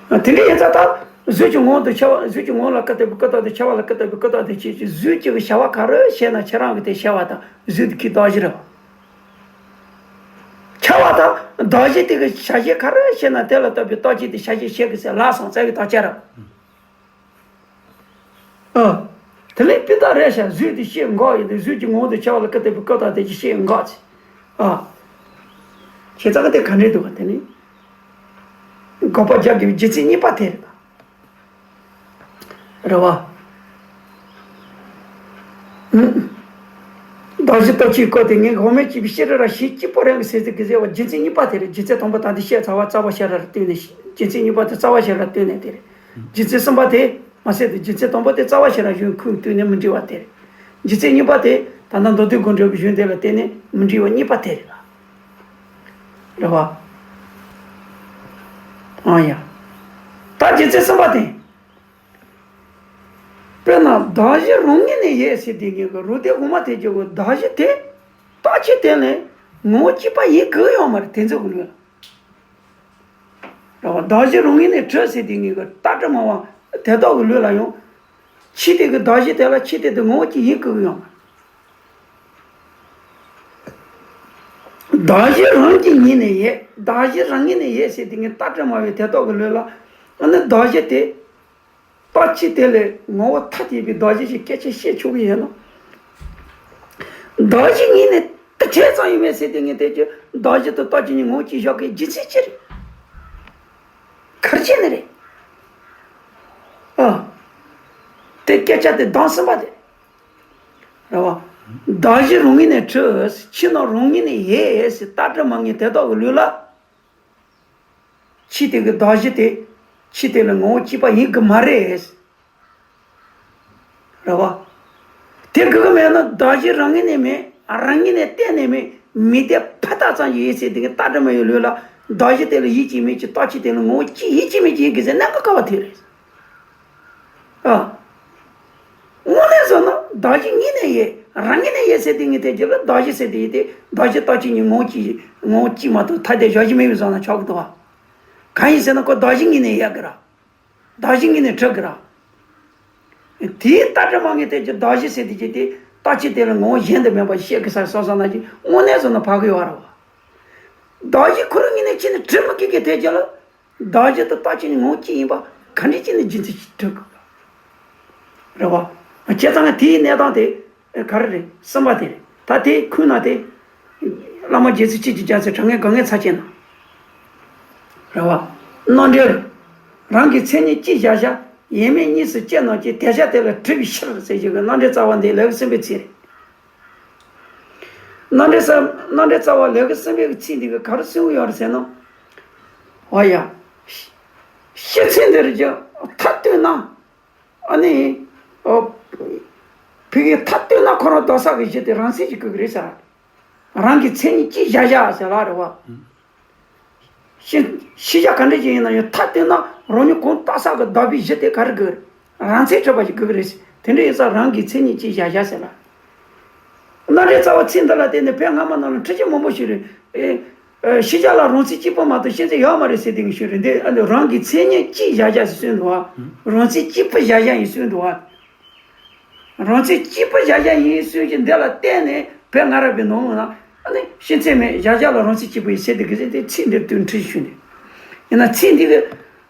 བ། དེ་འདྲ་ཡིན་ཙང་ད་གཟུགས་ཀྱི་ངོ་བོ་དང་ཆེ་བ་གཟུགས་ཀྱི་ངོ་བོ་ལ་ཀུན་བརྟགས་པའི་ཀུན་བརྟགས་དང་ཆེ་བ་ལ་ཀུན་བརྟགས་པའི་ཀུན་བརྟགས་དེ་ཆེ་ཆེ་གཟུགས་ཀྱི་བྱ་བ་ག་རེ་བྱས་ན་ཁྱེད་རང་གི་དེ་བྱ་བ་དང་གཟུགས་དེ་ཁོའི་བདག་གཞི་རེད་བ། ཆེ་བ་དང་བདག་གཞི་དེ་གི་བྱ་བྱེད་ག་རེ་བྱས་ན་དེ་ལ་ལྟོས་པའི་བརྟག་དཔྱད་དེ་བྱ་བྱེད་བྱེད་དགོས་ཟེར་ལབ་སོང་ཙང་གི་དག་ཆ་རེད། ཨ། དེ་ལས་སྤུས་དག་རེད་ཤག་གཟུགས་དེ་ཤེས་འགག་ཡིན་ཏེ་གཟུགས་ཀྱི་ངོ་བོ་དང་ཆེ་བ་ལ་ཀུན་བརྟགས་པའི་ཀུན་བརྟགས་དེ་ཀྱི་ཤེས་འགག་ཅིག་ཨ། བྱས་ཙང་གི་དེ་ག་འདྲས་འདུག་ག་དེ་ནི། དགག་པ་རྒྱག་དགོས་པའི་རྒྱུ་མཚན་གཉིས་པ་དེ་རེད་ད། རེད་བ། ཨུམ། བདག་གཞི་ལྟ་བྱེད་སྐོར་དེ་ངས་འོག་མའི་སྐྱེས་བུ་ཤེས་རབ་ར་ཞེས་གཅིག་པོ་རང་གི་སེམས་ཚིག་གི་ཟེར་བ་རྒྱུ་མཚན་གཉིས་པ་དེ་རེད། རྒྱུ་མཚན་དང་པོ་ད་འདི་བཤད་ཚར་བ་རྩ་བ་ཤེས་རབ་ལ་ལྟོས་ནས་རྒྱུ་མཚན་གཉིས་པ་དེ་རྩ་བ་ཤེས་རབ་ལ་ལྟོས་ནས་དེ་རེད། རྒྱུ་མཚན་གསུམ་པ་དེ་མ་ཟད་དེ་རྒྱུ་མཚན་དང་པོ་དེ་རྩ་བ་ཤེས་རབ་གཞུང་ཁུངས་བསྟུན་ནས་མི་འགྲིག་པ་དེ་རེད། རྒྱུ་མཚན་གཉིས་པ་དེ་ད་ལྟ་མདོ་སྡེ་དགོངས་འགྲེལ་གྱི་གཞུང་དེ་ལ་བརྟེན་ནས་མི་འགྲིག་པ་གཉིས་པ་དེ་རེད་ལ། རེད་བ། ཨང་ཡ། ད་རྒྱུ་མཚན་གསུམ་པ་དེ། དཔེར་ན་བདག་གཞི་རང་ངོས་ནས་ཡོད་ཟེར་དེ་ངེས་ཀྱི་རུ་དེ་འོ་མ་དེ་ཀྱི་གོ་བདག་གཞི་དེ་རྟག་ཆོས་དེ་ལས་ངོ་བོ་གཅིག་པ་ཡིན་དགོས་ཡོད་མ་རེད་དེ་ཚོ་གི་ལུས་ལ། རེད་བ། བདག་གཞི་རང་ངོས་ནས་གྲུབ་ཟེར་དེ་ངེས་ཀྱི་རྟག་གྲུབ་སྨྲ་བ་དེ་དག་གི་ལུས་ལ་ཡང་། ཆོས་དེ་གི་བདག་གཞི་དེ་ལ་ཆོས་དེ་དེ་ངོ་བོ་གཅིག་ཡིན་དགོས་ཡོད་མ་རེད། བདག་གཞི་རང་གི་ངོས་ནས་ཡོད། བདག་གཞི་རང་ངོས་ནས་ཡོད་ཟེར་དེ་ངས་རྟག་གྲུབ་སྨྲ་བའི་དེ་དག་གི་ལུས་ལ། ཨ་ནི་བདག་གཞི་དེ། རྟག་ཆོས་དེ་ལས་ངོ་བོ་ཐ་དད་པའི་བདག་གཞི་ཞིག་སྐད་ཆ་བཤད་ཆོག་གི་ཡོད་ན། བདག་གཞི་ངོས་ནས་དེ་ཁྱད་ཙམ་ཡོད་མེད་ཟེར་དེ་ངས་དེ་ཀྱི་བདག་གཞི་དང་རྟག་ཆོས་གཉིས་ངོ་བོ་གཅིག་བཞག་གི་རྒྱུ་མཚན་ཅི་རེད། ག་རེ་བྱས་ནས་རེད། ཨ། དེ་སྐད་ཆ་དེ་གདམས་ཟིན་པ་དེ། རེད་བ། བདག་གཞི་རང་ངོས་ནས་གྲུབ། ཆོས་རྣམས་རང་ངོས་ནས་ཡོད་ཟེར་རྟག་གྲུབ་སྨྲ་མཁན་དེ་དག་གི་ལུས་ལ། ཆོས་དེ་གི་བདག་གཞི་དེ། ཆོས་དེ་ལ་ངོ་བོ་གཅིག་པ་ཡིན་གི་མ་རེད། རེད་བ། དེ་དགོས་གི་མེད་ན་བདག་གཞི་རང་ངོས་ནས་མེད། རང་ངོས་ནས་གཏན་ནས་མེད། མེད་དེ་ཕ་རྟགས་ཙམ་ཞིག་ཡོད་ཟེར་དེ་གི་རྟག་གྲུབ་སྨྲ་བའི་ལུས་ལ་བདག་གཞི་དེ་ལ་ཡིད་ཀྱིས་མེད་ཀྱི་རྟག་ཆོས་དེ་ལ་ངོ་བོ་གཅིག་ཡིད་ཀྱིས་མེད་ཀྱི་ཡིན་གི་ཟེར་ན་ག་ག་བ་དེ་རེད། ཨ། དངོས་གནས་བཟོ་ན་བདག་གཞི་ངོས་ནས་ཡོད། རང་ངོས་ནས་ཡོད་ཟེར་དེ་ངས་དེ་རྒྱུ་ལ་བདག་གཞི་ཟེར་དེ་ཡོད་དེ་བདག་གཞི་རྟག་ཆོས་གཉིས་ངོ་བོ་གཅིག་ངོ་བོ་གཅིག་མ་གཏོགས་ཐ་དད་བཞག་གཞི་མེད་པའི་བཟོ་ན་ཆོག་གི་འདུག་བ། གང་ཡིན་ཟེར་ན་ཁོ་བདག་གཞི་ངོས་ནས་ཡོད་གི་ར། བདག་གཞི་ངོས་ནས་གྲུབ་གི་ར། དེའི་རྟག་གྲུབ་སྨྲ་མཁན་དེ་རྒྱུ་བདག་གཞི་ཟེར་དེ་རྒྱུ་དེ་རྟག་ཆོས་དེ་ལ་ངོ་བོ་གཞན་དུ་མེད་པ་བཤད་གི་ས་སོང་ས་ན་གི་དངོས་གནས་བཟོ་ན་བག་གི་ཡོད་ར་བ། བདག་གཞི་ཁོ་རང་ངོས་ནས་ཅི་ནས་གྲུབ་མི་དགོས་གི་དེ་རྒྱུ་ལ། བདག་གཞི་དང་རྟག་ཆོས་གཉིས་ངོ་བོ་གཅིག་ཡིན་པ་ག་འདྲ་ཅིག་ནས་རྒྱུ་མཚན་ཞིག་གྲུབ་དགོས། རེད་བ། བྱས་ཙང་དེའི་གནས་སྟངས་དེ་ག་རེ་རེད་གསུམ་པ་དེ་རེད། ད་དེ་ཁུངས་ན་དེ་བླ་མ་རྗེ་བཙུན་སྐྱིད་ཀྱི་རྒྱ་མཚོའི་དྲང་ངེས་དགོངས་ངེས་ཚར་ཅན་ན། རེད་བ། རྣམ་འགྲེལ། རང་གི་མཚན་ཉིད་ཅི་བཞག་བཞག་ཡེངས་མེད་གཉིས་སུ་སྐྱེས་རྣམས་ཀྱི། དེ་ཤ་དེ་ལ་གྲིབ་པའི་ཕྱིར་ཟེར་རྒྱུ་གི་རྣམ་འགྲེལ་རྩ་བ་འདི་ལེའུ་གསུམ་པའི་ཚིག་རེད། རྣམ་འགྲེལ་རྩ་རྣམ་འགྲེལ་རྩ་བ་ལེའུ་གསུམ་པའི་ཚིག་འདི་གི་ག་རེ་གསུང་གི་ཡོད་རེད་ཟེར་ན། འོ་ཡ། ཤི་ཚེ་འདིར་གྱི་མཐའ་གཏུགས་ན། ཨ་ནི། ཨོ། ཕ་གིའི་མཐའ་གཏུགས་ན་ཁོ་རང་ལྡོག་ས་གི་གཞི་དེ་རང་མཚན་གྱིས་བཀག་གི་རེད་ཟེར། རང་གི་མཚན་ཉིད་ཀྱིས་བཞག་བཞག་ཟེར་ལ་རེད་བ། ཤི་ཤི་བྱ་ག་འདྲ་ཞིག་ཡིན་ན་ཡང་མཐའ་གཏུགས་ན་རང་ཉིད་གང་ལྡོག་ས་གི་ལྡོག་པའི་གཞི་དེ་ག་རེ་བཀག་རང་མཚན་གྲུབ་པ་ཞིག་བཀག་གི་རེད། དེ་འདྲ་ཡིན་ཙང་རང་གི་མཚན་ཉིད་ཀྱིས་བཞག་བཞག་ཟེར་ལ། རྣམ་འགྲེལ་རྩ་བ་ཚིག་འདི་ལ་བརྟེན་ནས་བོད་སྔ་མ་རྣམས་ལ་འཁྲུལ་ཆ་མང་པོ་ཞིག་རེད། ཨེ། ཨེ། ཤེས་བྱ་ལ་རང་མཚན་གཅིག་པུ་མ་གཏོགས་ཤེས་ཚད་ཡོད་མ་རེད་ཟེར་དེ་གི་ཤོད་རེད། འདི་ཨ་ནི་རང་གི་མཚན་ཉིད་གཅིག་བཞག་བཞག་ཟེར་གསུངས་འདུག་བ། རང་མཚན་གཅིག་པུ་བཞག་བཞག་ཡིན་གསུངས་འདུག་བ། རང་མཚན་གཅིག་པུ་བཞག་བཞག་ཡིན་གསུངས་ཀྱི་འདི་ལ་བརྟེན་ནས་བོད་སྔ་རབས་པའི་ནང་ལ་ཨ་ནི་ཤེས་ཚད་མེད་བཞག་བཞག་ལ་རང་མཚན་གཅིག་པུ་ཡིན་ཟེར་དེ་གི་ཟེར་དེ་ཚིག་འདིར་དུ་འཁྲུལ་ཞུ་ནས། ཡིན་ན་ཚིག་འདི་གི་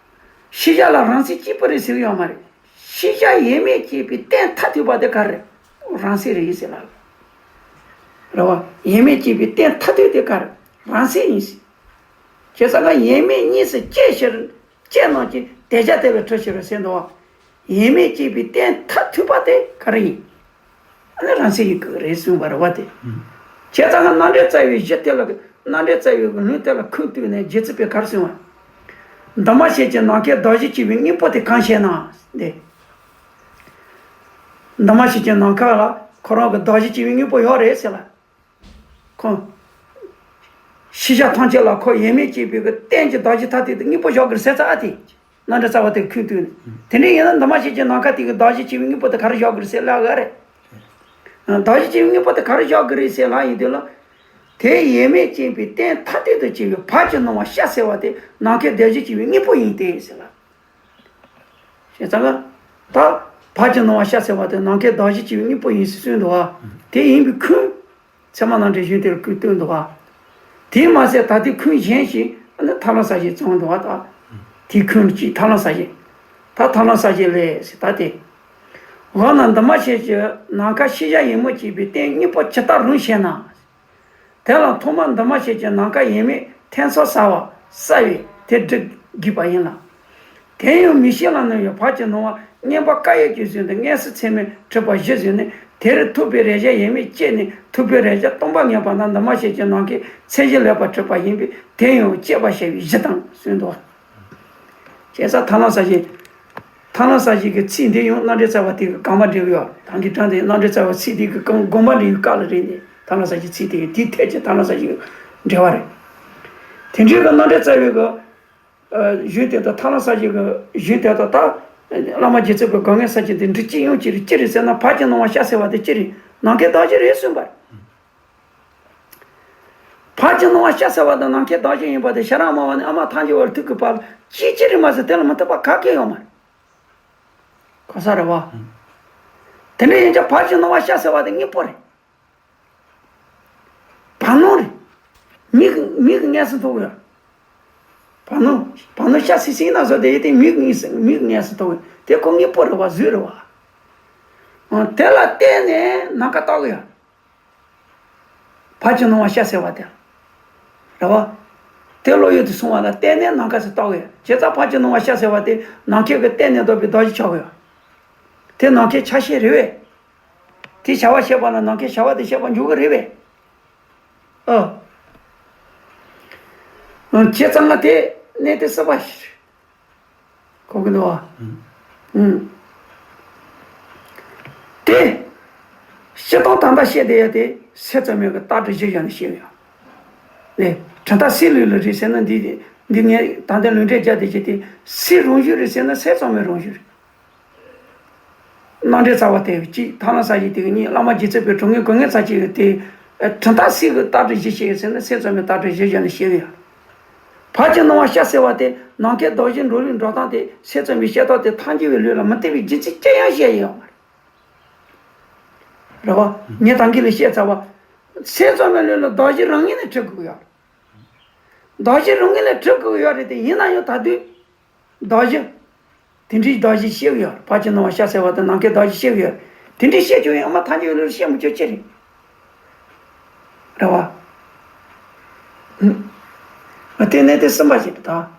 ཤེས་བྱ་ལ་རང་མཚན་གཅིག་པུ་རེད་ཟེར་གི་ཡོད་མ་རེད། ཤེས་བྱ་ཡེངས་མེད་སྐྱེས་པའི་རྟེན་མཐར་ཐུག་པ་དེ་ག་རེ་རེད། རང་མཚན་རེད་ཟེར་ལ། རེད་བ། ཡེངས་མེད་སྐྱེས་པའི་རྟེན་མཐར་ཐུག་དེ་ག་རེ་རང་མཚན་ཡིན་ཟེར། བྱས་ཙང་ཀ་ཡེངས་མེད་གཉིས་སུ་སྐྱེས་ཕྱིར་སྐྱེས་རྣམས་ཀྱི་དེ་ཅག་དེ་ལ་གྲུབ་ཕྱིར་ཟེར་འདུག་བ། ཡེངས་མེད་སྐྱེས་པའི་རྟེན་མཐར་ཐུག་པ་དེ་ག་རེ་ཡིན། ཨ་ནི་རང་མཚན་ཡིན་གྱི་རེད་གསུངས་པ་རེད་བ་དེ། བྱས་ཙང་ཀ་རྣམ་འགྲེལ་རྩ་བའི་གཞི་དེ་ལ་རྣམ་འགྲེལ་རྩ་བའི་ལུང་དེ་ལ་ཁུངས་གཏུགས་ནས་རྗེ་བཙུན་པས་ག་རེ་གསུངས་པ། འདུས་མ་བྱས་ཀྱི་ནམ་མཁའི་གདགས་གཞི་སྐྱེ་བའི་དངོས་པོ་དེ་གང་ཞེ་ན། འདི། འདུས་མ་བྱས་ཀྱི་ནམ་མཁའ་ལ་ཁོ་རང་གི་གདགས་གཞི་སྐྱེ་བའི་དངོས་པོ་ཡོད་རེད་ཟེར་ལ། ཁོ། ཤེས་བྱ་ཐམས་ཅད་ལ་ཁོ་ཡེངས་མེད་སྐྱེས་པའི་གི་རྟེན་གྱི་གདགས་གཞི་མཐར་ཐུག་དེ་དངོས་པོ་བཞག་གི་རེད་ཟེར་ཙང་ཨ་དེ། རྣམ་འགྲེལ་རྩ་བ་དེ་ཁུངས་གཏུགས་ནས། དེ་འདྲ་ཡིན་ན་འདུས་མ་བྱས་ཀྱི་ནམ་མཁའ་དེ་གི་གདགས་གཞི་སྐྱེ་བའི་དངོས་པོ་དེ་ག་རེ་བཞག་གི་རེད་ཟེར་ལབ་ག་རེད། གདགས་གཞི་སྐྱེ་བའི་དངོས་པོ་དེ་ག་རེ་བཞག་གི་རེད་ཟེར་ལབ་ཡིན་དུས་ལ། དེ་ཡེངས་མེད་སྐྱེས་པའི་རྟེན་མཐར་ཐུག་ཏུ་སྐྱེ་བའི་བར་གྱི་སྣང་བ་ཤ་ཟེར་བ་དེ་ནམ་མཁའི་གདགས་གཞི་སྐྱེ་བའི་དངོས་པོ་ཡིན་ཏེ་ཟེར་ལ། བྱས་ཙང་ཀ། ད། བར་གྱི་སྣང་བ་ཤ་ཟེར་བ་དེ་ནམ་མཁའི་གདགས་གཞི་སྐྱེ་བའི་དངོས་པོ་ཡིན་ཟེར་གསུངས་འདུག་བ། དེ་ཡིན་པའི་ཁུངས། ཚད་མ་རྣམ་འགྲེལ་གཞུང་དེར་ཁུངས་གཏུགས་འདུག་བ། དེས་མ་ཟད་ད་ལྟའི་ཁུངས་གཞན་ཞིག་ཨ་ནི་ཐར་ལམ་གསལ་བྱེད་བརྩམས་འདུག་བ་ད། དེའི་ཁུངས་གཅིག་ཐར་ལམ་གསལ་བྱེད། ད་ཐར་ལམ་གསལ་བྱེད་ལས་ཟེར་ད་དེ། འོ་ན་འདུས་མ་བྱས་ཀྱི་ནམ་མཁའ་ཤེས་བྱ་ཡེངས་མེད་སྐྱེས་པའི་རྟེན་དངོས་པོ་ཇི་ལྟར་རུང་ཞེ་ན། དེ་ལ་ཐོག་མར་འདུས་མ་བྱས་ཀྱི་ནམ་མཁའ་ཡེངས་མེད་ཐེ་ཚོམ་ཟ་བ་བསལ་བས་དེ་སྒྲུབ་དགོས་པ་ཡིན་ལ། དེ་ཡང་མིག་ཤེས་ལ་གནས་པའི་བར་གྱི་སྣང་བ་མངོན་པ་ཀ་ཡེ་གྱི་ཟོན་དུ་མངོན་སུམ་ཚད་མས་གྲུབ་པ་བཞི་ཟོན་ནས་དེར་ཐུག་པའི་རེག་བྱ་ཡེངས་མེད་སྐྱེས་ནས་ཐུག་པའི་རེག་བྱ་སྟོང་པ་ངེས་པ་ན་འདུས་མ་བྱས་ཀྱི་ནམ་མཁའི་མཚན་གཞི་ལེགས་པར་གྲུབ་པ་ཡིན་པས་དེ་ཡང་དཔྱད་པ་བྱ་བའི་གཞི་དང་གསུངས་འདུག་བྱས་ཙང་ཐར་ལམ་གསལ་བྱེད། ཐར་ལམ་གསལ་བྱེད་ཀྱི་ཚིག་འདི་ཡང་རྣམ་འགྲེལ་རྩ་བ་དེ་གི་དགོངས་པ་འགྲེལ་གྱི་ཡོད། ད་གིན་དྲངས་ཏེ་རྣམ་འགྲེལ་རྩ་བ་ཚིག་དེ་གི་དགོངས་པ་འགྲེལ་གྱི་སྐབས་ལ་རེད་ནས་ཐར་ལམ་གསལ་བྱེད་ཚིག་དེ་གི་དེའི་ཐད་ཀྱི་ཐར་ལམ་གསལ་བྱེད་ཀྱི་འགྲེལ་བ་རེད། དེ་འདྲའི་གི་རྣམ་འགྲེལ་རྩ་བའི་གི་གཞུང་དེ་དང་ཐར་ལམ་གསལ་བྱེད་ཀྱི་གཞུང་དེ་དང་ད་བླ་མ་རྗེ་བཙུན་པའི་དགོངས་ངེས་གསལ་བྱེད་དེ་འགྲིག་གཅིག་ཡོང་གཅིག་རེད། ཅི་རེད་ཟེར་ན་བར་གྱི་སྣང་བ་ཤ་ཟེར་བ་དེ་ཅི་རེད། ནམ་མཁའི་གདགས་གཞི་རེད་གསུངས་པ་རེད། བར་གྱི་སྣང་བ་ཤ་ཟེར་བ་དང་ནམ་མཁའི་གདགས་གཞི་ཡིན་པ་དེ་ཤ་ར་མ་བ་ནས་ཨ་མ་ཐམས་ཅད་བར་ཐུག་གི་བར་ལ་ཅིའི་ཕྱིར་མ་ཟེར་དེ་ལ་མི་ཐུག་པ་ག་གེ་ཡོད་མ་རེད། གོ་ས་རེད་བ། དེ་འདྲ་ཡིན་ཀྱང་བར་གྱི་སྣང་བ་ཤ་ཟེར་བ་དེ་དངོས་པོ་རེད། བར་སྣང་རེད། མིག་མིག་གིས་མངོན་སུམ་མཐོང་གི་ཡོད། བར་སྣང་བར་སྣང་ཤ་སིག་སིག་ན་བཟོ་དེ་ཡིན་དེ་མིག་གིས་མིག་གིས་མངོན་སུམ་མཐོང་གི་ཡོད་དེ་ཁོ་དངོས་པོ་རེད་བ་གཟུགས་རེད་བ། དེ་ལ་བརྟེན་ནས་ནམ་མཁའ་བལྟ་གི་ཡོད། བར་གྱི་སྣང་བ་ཤ་ཟེར་བ་དེ། རེད་བ། དེ་བློ་ཡུལ་དུ་སོང་བ་ལ་བརྟེན་ནས་ནམ་མཁའ་ཟེར་བཏགས་ཡོད། བྱས་ཙང་བར་གྱི་སྣང་བ་ཤ་ཟེར་བ་དེ་ནམ་མཁའི་གི་བརྟེན་ནས་ལྡོག་པའི་གདགས་གཞི་ཆགས་ཡོད། དེ་ནམ་མཁའི་ཆ་ཤས་རེད་བས། དེ་བྱ་བ་བྱེད་པ་ལ་ནམ་མཁའི་བྱ་བ་དེ་བྱེད་པ་འཇུག་གི་རེད་བས། ཨ། བྱས་ཙང་ང་དེ་གནས་དེ་སྲིད་པ་ཞིག་རེད། གོ་གི་འདུག་བ། ཨུམ། དེ། སྤྱིར་བཏང་ད་ལྟ་བཤད་བསྡད་ཡ་དེ་སེམས་ཙམ་པའི་གི་རྟགས་སྒྲ་གཞིར་བཞག་ནས་བཤད་ཡོད། ནས་གྲུབ་མཐའ་སྲིད་ལུགས་ལ་རེད་ཟེར་ན་འདི་འདི་ངས་ད་ལྟ་ལུང་འདྲེན་རྒྱག་བསྡད་ཀྱི་དེ་སྲིད་རང་བཞིན་རེད་ཟེར་ན་སེམས་ཙམ་པའི་རང་བཞིན་རེད། རྣམ་འགྲེལ་རྩ་བ་དེ་གཅིག་ཐར་ལམ་གསལ་བྱེད་དེ་གཉིས་བླ་མ་རྗེ་བཙུན་པའི་དྲང་ངེས་དགོངས་ངེས་རྩ་ཆེ་བའི་དེ། གྲུབ་མཐའ་སྲིད་ཀྱི་རྟགས་སྒྲ་གཞིར་བཤད་ཟེར་ན་སེམས་ཙམ་པའི་རྟགས་སྒྲ་གཞིར་བཞག་ནས་བཤད་ཡོད། བར་གྱི་སྣང་བ་ཤ་ཟེར་བ་དེ་ནམ་མཁའི་གདགས་གཞི་འགྲོ་བའི་འགྲོ་སྟངས་དེ་སེམས་ཙམ་པའི་བཤད་སྟངས་དེ་ཐམས་ཅད་པའི་ལུགས་ལ་མི་ལྟ་བའི་རྒྱུ་མཚན་ཅི་ཡང་བཤད་ཡོད་མ་རེད། རེད་བ། ངས་ད་གིན་ལ་བཤད་ཚར་བ། སེམས་ཙམ་པའི་ལུགས་ལ་གདགས་གཞི་རང་ངོས་ནས་གྲུབ་དགོས་ཡོད་རེད། གདགས་གཞི་རང་ངོས་ནས་གྲུབ་དགོས་ཡོད་རེད་དེ་ཡིན་ན་ཡང་ད་དུས། གདགས་གཞི། དེ་འདྲའི་གདགས་གཞི་བཤད་ཀྱི་ཡོད་རེད། བར་གྱི་སྣང་བ་ཤ་ཟེར་བ་དང་ནམ་མཁའི་གདགས་གཞི་བཤད་ཀྱི་ཡོད་རེད། དེ་འདྲའི་བཤད་ཀྱི་ཡོད་ཡང་མ་ཐམས་ཅད་ལུགས་ལ་བཤད་མི་ཆོག་ཅི་རེད། རེད་བ། ཨུམ། དེ་ནས་དེ་གསུམ་པ་ཞིག་རེད་ད།